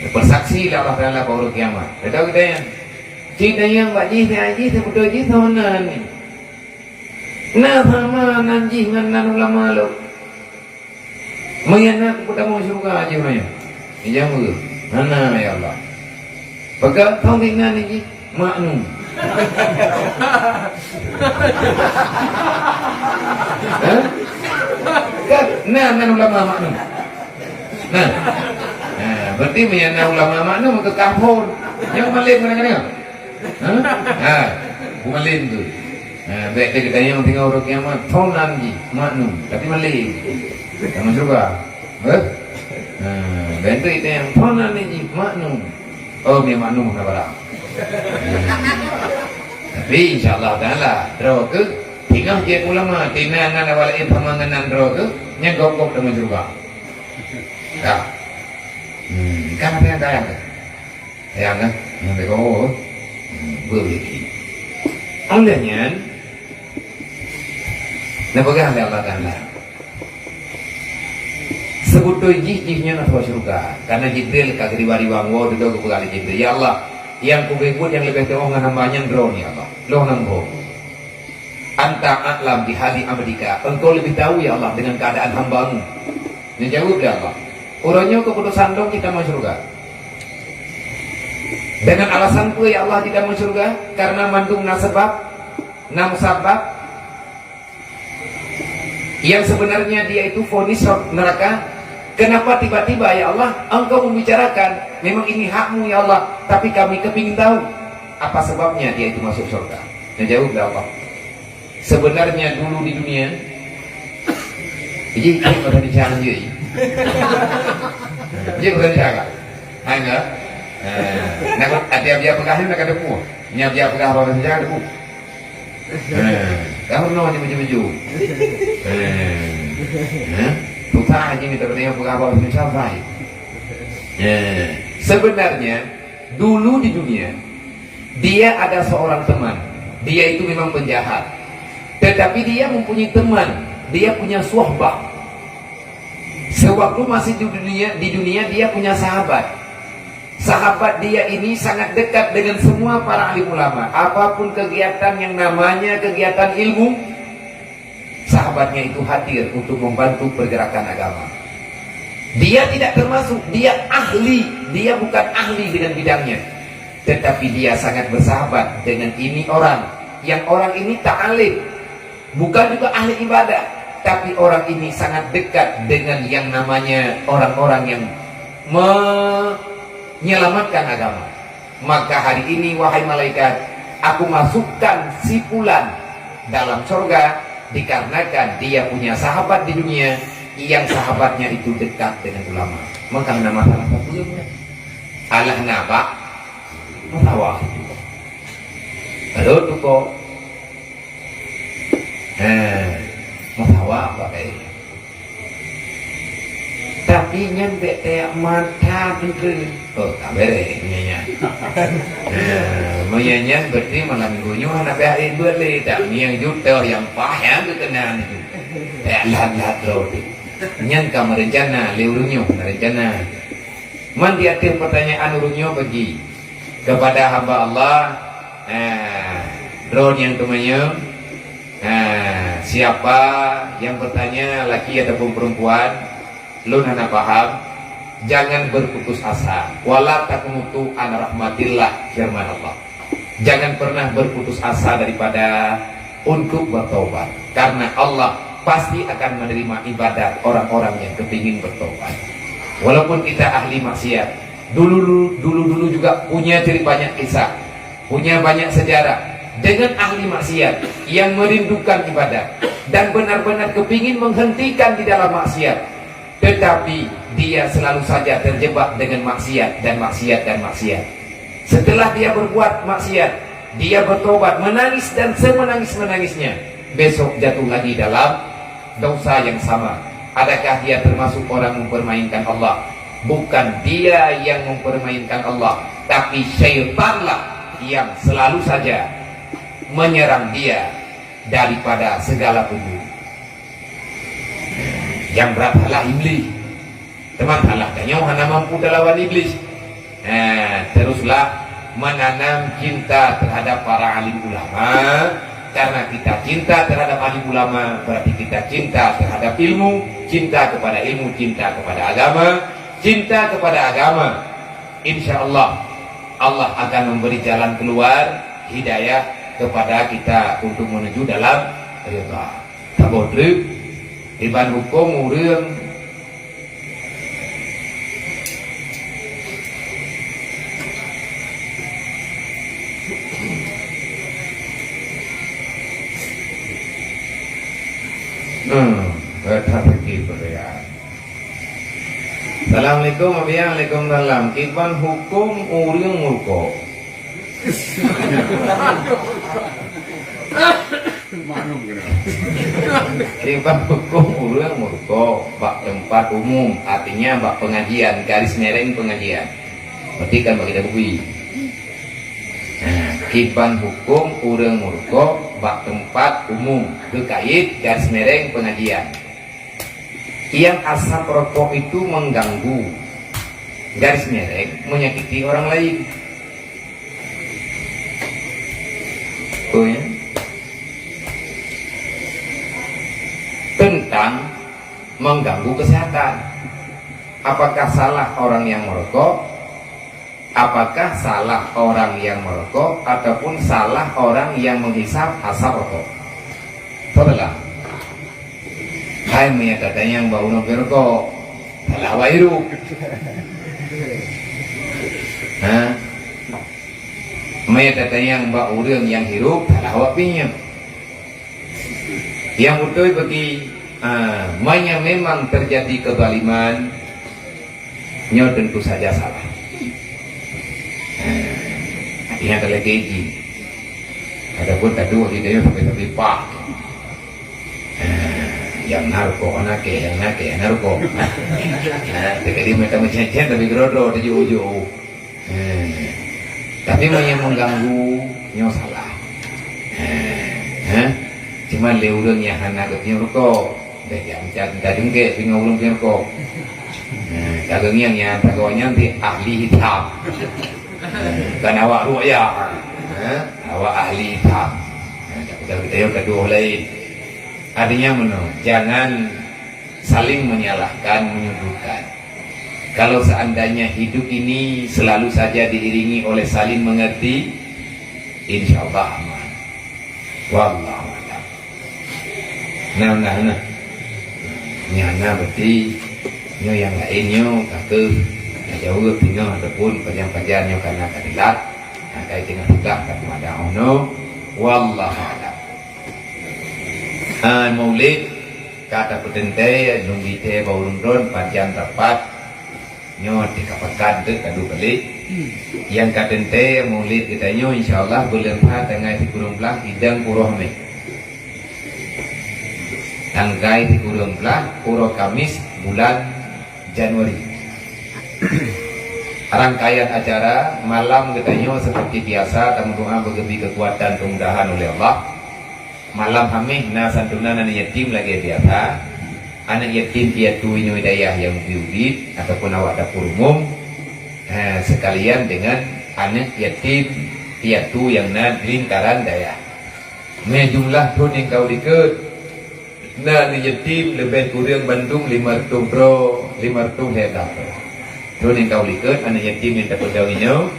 Neupeursaksi lé Allah Taala bak uroe kiamat. Teuka geutanyoe. Ci tanyong bak jih, tanyong jih, teupeutôi jih, soe nan nyan? Na sama nan jih ngon nan ulama lôn. Meunyo na, kupeutamong syeuruga jih meunyo. Ijaweueb, "Hana, ya Allah." Peugah, "Soe nan jih?" "Maknum." Hah? Kan na, nan ulama Maknum. Nah. Nah, berarti meunyo na ulama Maknum, maka kafur. Nyang malém kadang-kadang. Ha? Ha, bumalém tu. Ha, bék teuka tanyong singoh uroe kiamat, soe nan jih, Maknum, tapi malém. Tamong syeuruga. Eh? Ha, bantu itu yang phon ni ji maknum. Oh, mi maknum na barang. Hmm. Tapi insya Allah Taala, droe keuh, tingah jeuet ulama, tina ngan awal in sama ngenan droe keuh, nyang gop-gop teuma syurga. Ka. Hmm, kan ada yang kaya tu. Nyang kan? Nyang bego. Hmm, beureuki. Oleh nyan, neupeugah lé Allah Taala, "Seubeutôi jih, jih nyan ateueh syeuruga." Karena Jibril ka geuriba-riba, woe dudoe geupeugah lé Jibril, "Ya Allah, nyang kugeubeuet nyang leubeh teuoh ngon hamba nyan droeneuh, ya Allah. Lôn nyang ho." "Anta a'lam bihali abdika." Engkau lebih tahu, ya Allah, dengan keadaan hamba-Mu. Geujaweueb lé Allah, "Uroe nyoe keuputosan lôn cit tamong syeuruga." Dengan alasan peue, ya Allah, cit tamong syeuruga? Karena mandum na sabab, na musabab. Yang sebenarnya dia itu vonis neraka. Kenapa tiba-tiba, ya Allah, Engkau membicarakan? Memang ini hak-Mu, ya Allah, tapi kami kepingin tahu apa sebabnya dia itu masuk syurga. Geujaweueb lé Allah, "Sebenarnya dulu di dunia," jadi, ini bahasa Indonesia kan, jadi. Jadi, bahasa Indonesia kan? Hanya, eh, nak, ada yang biar peugah ni nak ada buah. Yang biar peugah bahasa Indonesia ada buah. Eh, dah pernah ni baju-baju. Eh, eh, susah je minta bertanya peugah bahasa Indonesia, baik. Eh, sebenarnya, dulu di dunia, dia ada seorang teman. Dia itu memang penjahat. Tetapi dia mempunyai teman. Dia punya suhbah. Sewaktu masih di dunia, di dunia, dia punya sahabat. Sahabat dia ini sangat dekat dengan semua para alim ulama. Apapun kegiatan yang namanya kegiatan ilmu, sahabatnya itu hadir untuk membantu pergerakan agama. Dia tidak termasuk, dia ahli, dia bukan ahli dengan bidangnya. Tetapi dia sangat bersahabat dengan ini orang, yang orang ini tak alim, bukan juga ahli ibadah, tapi orang ini sangat dekat dengan yang namanya orang-orang yang menyelamatkan agama. Maka hari ini, wahai malaikat, aku masukkan si Fulan dalam sorga dikarenakan dia punya sahabat di dunia, yang sahabatnya itu dekat dengan ulama. Maka nama salah satu yang alah nabak mutawa. Lalu tuko Eh, meusawa pakai. Tapi nyan bèk tajak mata teuntèe. Oh, ka bèrèh nyan, nyan. Eh, meunyan nyan berarti malam minggu nyoe hana payah ribet lé. Tak, nyang jutoh nyang paih nyang geukeunan itu. Tajak lat-lat droe teuh. Nyan ka meurencana lé ureueng nyoe, meurencana. Man di ateueh peutanyaan ureueng nyoe bagi kepada hamba Allah, eh, droe nyang teumanyong, eh, siapa yang bertanya, laki ataupun perempuan, lôn hana paham, jangan berputus asa. Wala taqnutu an rahmatillah, firman Allah. Jangan pernah berputus asa daripada untuk bertobat, karena Allah pasti akan menerima ibadat orang-orang yang kepingin bertobat. Walaupun kita ahli maksiat, dulu-dulu, dulu-dulu juga punya ceri-, banyak kisah, punya banyak sejarah dengan ahli maksiat yang merindukan ibadat dan benar-benar kepingin menghentikan di dalam maksiat. Tetapi dia selalu saja terjebak dengan maksiat dan maksiat dan maksiat. Setelah dia berbuat maksiat, dia bertobat, menangis dan semenangis-menangisnya. Besok jatuh lagi dalam dosa yang sama. Adakah dia termasuk orang mempermainkan Allah? Bukan dia yang mempermainkan Allah, tapi syaitanlah yang selalu saja menyerang dia daripada segala penjuru. Nyang brat salah Iblih. Teuma salah tanyoe hana mampu talawan Iblih. Eh, teruslah menanam cinta terhadap para alim ulama. Karena kita cinta terhadap alim ulama, berarti kita cinta terhadap ilmu, cinta kepada ilmu, cinta kepada agama, cinta kepada agama. Insya Allah, Allah akan memberi jalan keluar, hidayah kepada kita untuk menuju dalam ridha. Saboh treuk, iban huköm ureuëng. Hmm, kata fikir berian. Assalamualaikum, Abiang. Waalaikumsalam. Kiban huköm ureuëng murukok? Kiban huköm ureuëng murukok bak teumpat umum, artinya bak pengajian, garis mereng pengajian. Berarti kan bagi kita bukui. Nah, kiban huköm ureuëng murukok bak teumpat umum, geukait garis mereng pengajian. Yang asap rokok itu mengganggu, garis mereng, menyakiti orang lain. Oh ya. Tentang mengganggu kesehatan. Apakah salah orang yang merokok? Apakah salah orang yang merokok ataupun salah orang yang menghisap asap rokok? Salah. Hai meunyo tatanyong bak ureuëng peurukoe, salah awak hirup. Ha? Meunyo tatanyong bak ureuëng nyang hirup, salah awak pinyang. Yang beutôi bagi, ah, meunyo memang terjadi kezaliman, nyoe tentu saja salah. Ah, nyang talakée jih. Adapun tadu di dayah sampai-sampai pah. Ah, nyang na rukok, nyang na keh, nyang na keh, nyang na rukok. Ah, teuka di mata meucen-cen tapi geudroe-droe teuju-ju. Eh, tapi meunyo mengganggu, nyoe salah. Eh, eh. Cuman lé ureuëng nyang hana geupiôh rukok, bèk jak meucat tajungkek deungon ureuëng piôh rukok. Eh, ka geungieng nyan, tagoe nyan di ahli hisab. Eh, bukan awak ruqyah. Eh, awak ahli hisab. Eh, tapi kalau kita yang kedua lain. Artinya meunoe, jangan saling menyalahkan, menyudutkan. Kalau seandainya hidup ini selalu saja diiringi oleh saling mengerti, insya Allah aman. Wallahu a'lam. Nah, nah, nah. Nyang na berarti nyoe nyang laén nyoe ka keuh tajaweueb singoh ataupun pajan-pajan nyoe kana ka teulat. Nah, kai teungoh tugaih ka teumada unoe. Wallahu a'lam. Ah, Maulid ka tapeuteuntèe lôn gitée bak ureuëng droen pajan rapat nyoe tika pakat teuk ka duek balek. Nyang ka teuntèe Maulid geutanyoe insya Allah buleuen that tanggai sikureueng blaih idang uroe Hamèh. Tanggai sikureueng blaih uroe Kamis bulan Januari. Rangkaian acara malam geutanyoe seperti biasa tameudoa beugeubri keukuatan kemudahan oleh Allah. Malam Hamèh na santunan aneuk yatim lagée biasa. Aneuk yatim piatu inong dayah nyang ubit-ubit ataupun awak dapur umum, ha, sekalian dengan aneuk yatim piatu nyang na di lingkaran dayah. Mé jumlah thôn nyang ka u likot, na aneuk yatim leubeh kureueng bandum lima reutôh droe, lima reutôh lhèe blah droe. Thôn nyang ka u likot aneuk yatim nyang tapeudong inong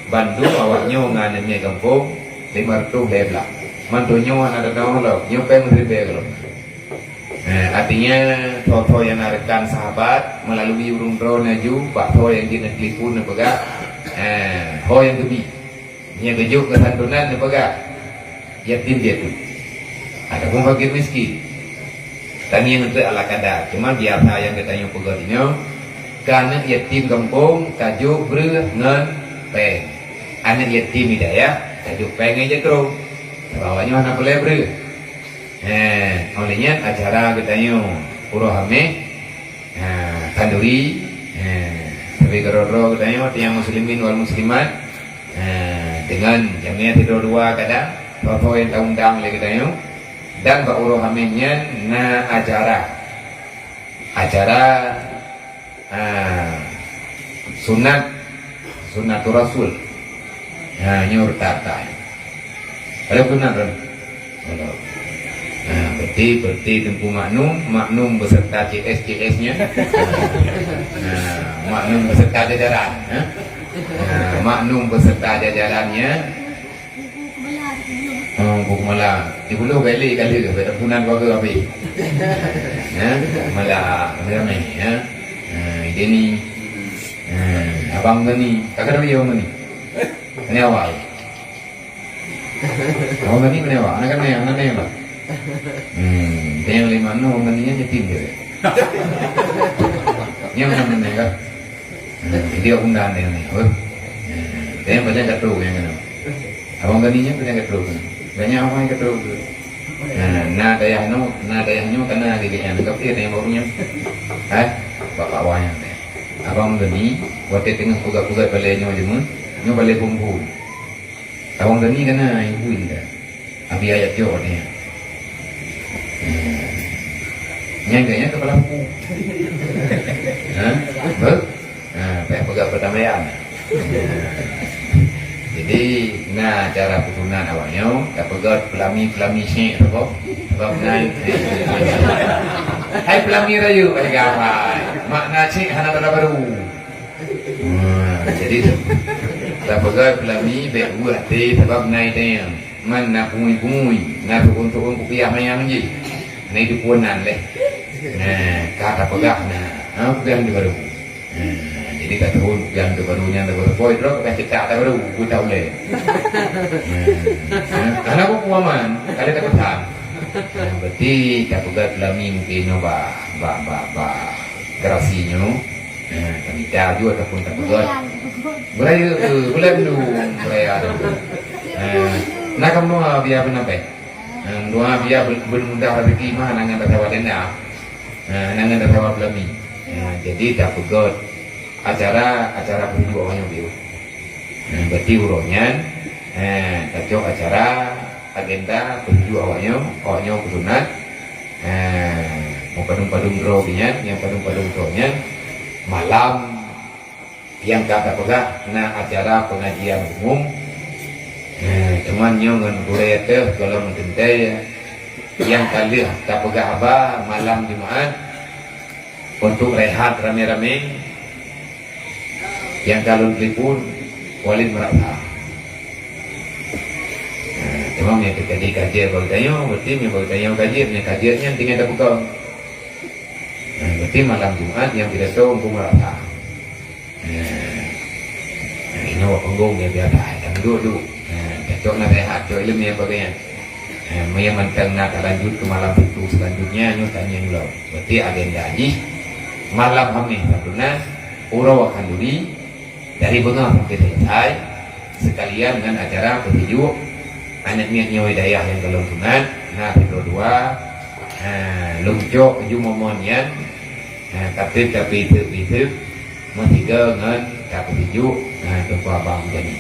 bandum awak nyoe ngon aneuk gampông lima reutôh lhèe blah. Mantong nyoe hana teudoh lom, nyoe péng meuribèe gohlom. Eh, artinya, tho-tho nyang na rekan sahabat melalui ureuëng droe laju bak tho nyang jeuet neutelepon neupeugah, eh, ho nyang geubi. Nyang geujok keu santunan neupeugah, yatim piatu. Ataupun fakir miskin. Tangieng teuk ala kadar. Cuma biasa nyang geutanyoe peugah inoe, keu aneuk yatim gampông tajok breueh ngon péng. Aneuk yatim hidayah tajok péng ngon jatrong. Sabab awaknyoe hana peureulèe breueh. Eh, óh lheueh nyan acara geutanyoe uroe Hamèh. Ha, khanduri, ha, tapi keudroe-droe geutanyoe tiang muslimin wal muslimat, ha, dengan jamiah sidroe dua kadang, tho-tho nyang taundang lé geutanyoe, dan bak uroe Hamèh nyan na acara. Acara, ha, sunat, sunatur rasul. Ha, nyoe reuta-reuta. Ada guna kan? Ada. Nah, berarti, berarti Teungku Maknum, Maknum beserta C S, C S-nya. Nah, Maknum beserta jajaran, ha? Nah, Maknum beserta jajarannya. Oh, buku malam. Di bulu beli kali ke, punan baru habis. Ha? Malam, ramai, ha? Nah, ini ni. Nah, abang ni, kakak dia ni. Ini awal. Awak mandi mana awak? Anak kan neng, anak neng lah. Hmm, dia yang lima enam awak mandinya nyetim dia. Nyang mana ni kan? Dia undang dia ni. Oh. Dia macam kata yang kena. Abang tadi nyang kena kata kena. Banyak orang yang kata kena. Nah, nah dayah nyoe, nah dayah nyoe kena lagi yang tapi ada yang baru nyoe. Eh, bapak wayang ni. Abang tadi waktu tengah pegat-pegat balai nyoe je mun, nyoe balai kumpul. Abang tadi kena ibu ni dah. Abi ayat jok ni. Hmm. Nyang kaya kepala buku. Ha? Ber? Ha, payah peugah perdamaian. Jadi, na cara peusunat awak nyoe, tapeugah pelami-pelami syek saboh. Sebab nai. Hai pelami rayeuk, hai gawai. Makna syek hana tanda baru. Hmm, jadi tapeugah pelami bèk buet até sabab nai teuh. Man na pungui-pungui, na tu'un-tu'un kupiah mayang jih. Na idup punan leh. Nah, ka tapeugah na. Ha, peugah tu baru. Nah, jadi ka turun peugah tu baru nyan tu baru. Poi droe ka cetak tu baru, ku tak uleh. Nah, nah, karena aku kuaman, kada tapesan. Nah, berarti tapeugah pelami mungkin nyoe ba, ba, ba, ba. Gerasi nyoe. Nah, tamita ju ataupun tapeugah. Beraya, eh, bulan tu, beraya tu. Nah, nak kamu biar benar baik. Nah, doa biar ber-, bermudah rezeki mah nangan tasawa denda. Nah, nangan tasawa pelami. Nah, jadi tapeugah acara, acara peuhidup awak nyoe biu. Nah, berarti uroe nyan, eh, tacok acara agenda peuhidup awak nyoe, awak nyoe peusunat. Eh, meupadum-padum droe nyan, nyang padum-padum droe nyan malam nyang ka tapeugah na acara pengajian umum. Eh, cuman nyoe ngon gurée teuh kalau meuteuntée nyang ka lheueh tapeugah haba malam Jumaat untuk rehat ramé-ramé. Nyang ka lôn telepon, Walid Meurasa. Nah, cuma nyang teuka di kajian baru tanyoe, berarti nyang baru tanyoe kajian, nyang kajian nyan tinggai tapeugah. Nah, berarti malam Jumat nyang pidato Teungku Meurasa. Nah, nah, inoe wak panggung nyang biasa, dan duduk-duduk. Nah, cocok na rehat, cocok ilmu nyang bagian. Eh, meunyoe mantong na talanjut keu malam Sabtu seulanjutnya, nyoe tanyong lom. Berarti agenda jih malam Hameh Sabtu na uroe khanduri dari beungoh sampai selesai, sekalian ngon acara peusijuek aneuk miet nyoe dayah nyang golom sunat, na sidroe dua, eh, lom cok ju momon nyan, eh, tapi, tapi itu, itu, meusigoe ngon tapeusijuek, eh, Teungku Abang jadi.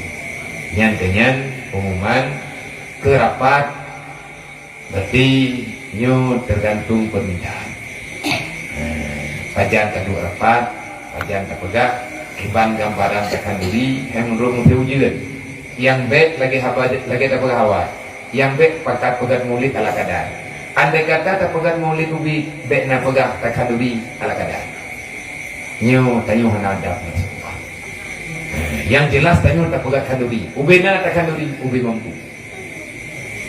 Nyan keu nyan pengumuman keu rapat, berarti nyoe tergantung permintaan. Eh, pajan ka duek rapat, pajan tapeugah, kiban gambaran takhanduri, hai meunurot meuseujeuen. Nyang bèk lagèe haba, lagèe tapeugah awai. Nyang bèk pakat peugah mulid ala kadar. Andai kata tapeugah mulid ubit, bèk na peugah takhanduri ala kadar. Nyoe tanyoe hana adab, masyaallah. Eh, nyang jelas tanyoe tapeugah khanduri. Ubé na takhanduri, ubé mampu.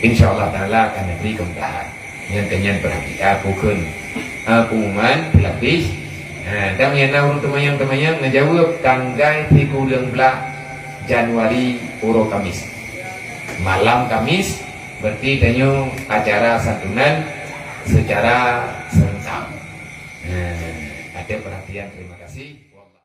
Insya Allah Taala akan diberi kemudahan. Nyan keu nyan perhatikan, bukon, ah, pengumuman pelapis. Ah, dan nyang na ureueng teumanyong-teumanyong neujaweueb tanggai sikureueng blaih Januari uroe Kamis. Malam Kamis, berarti tanyoe acara santunan secara serentak. Ah, ada perhatian, terima kasih.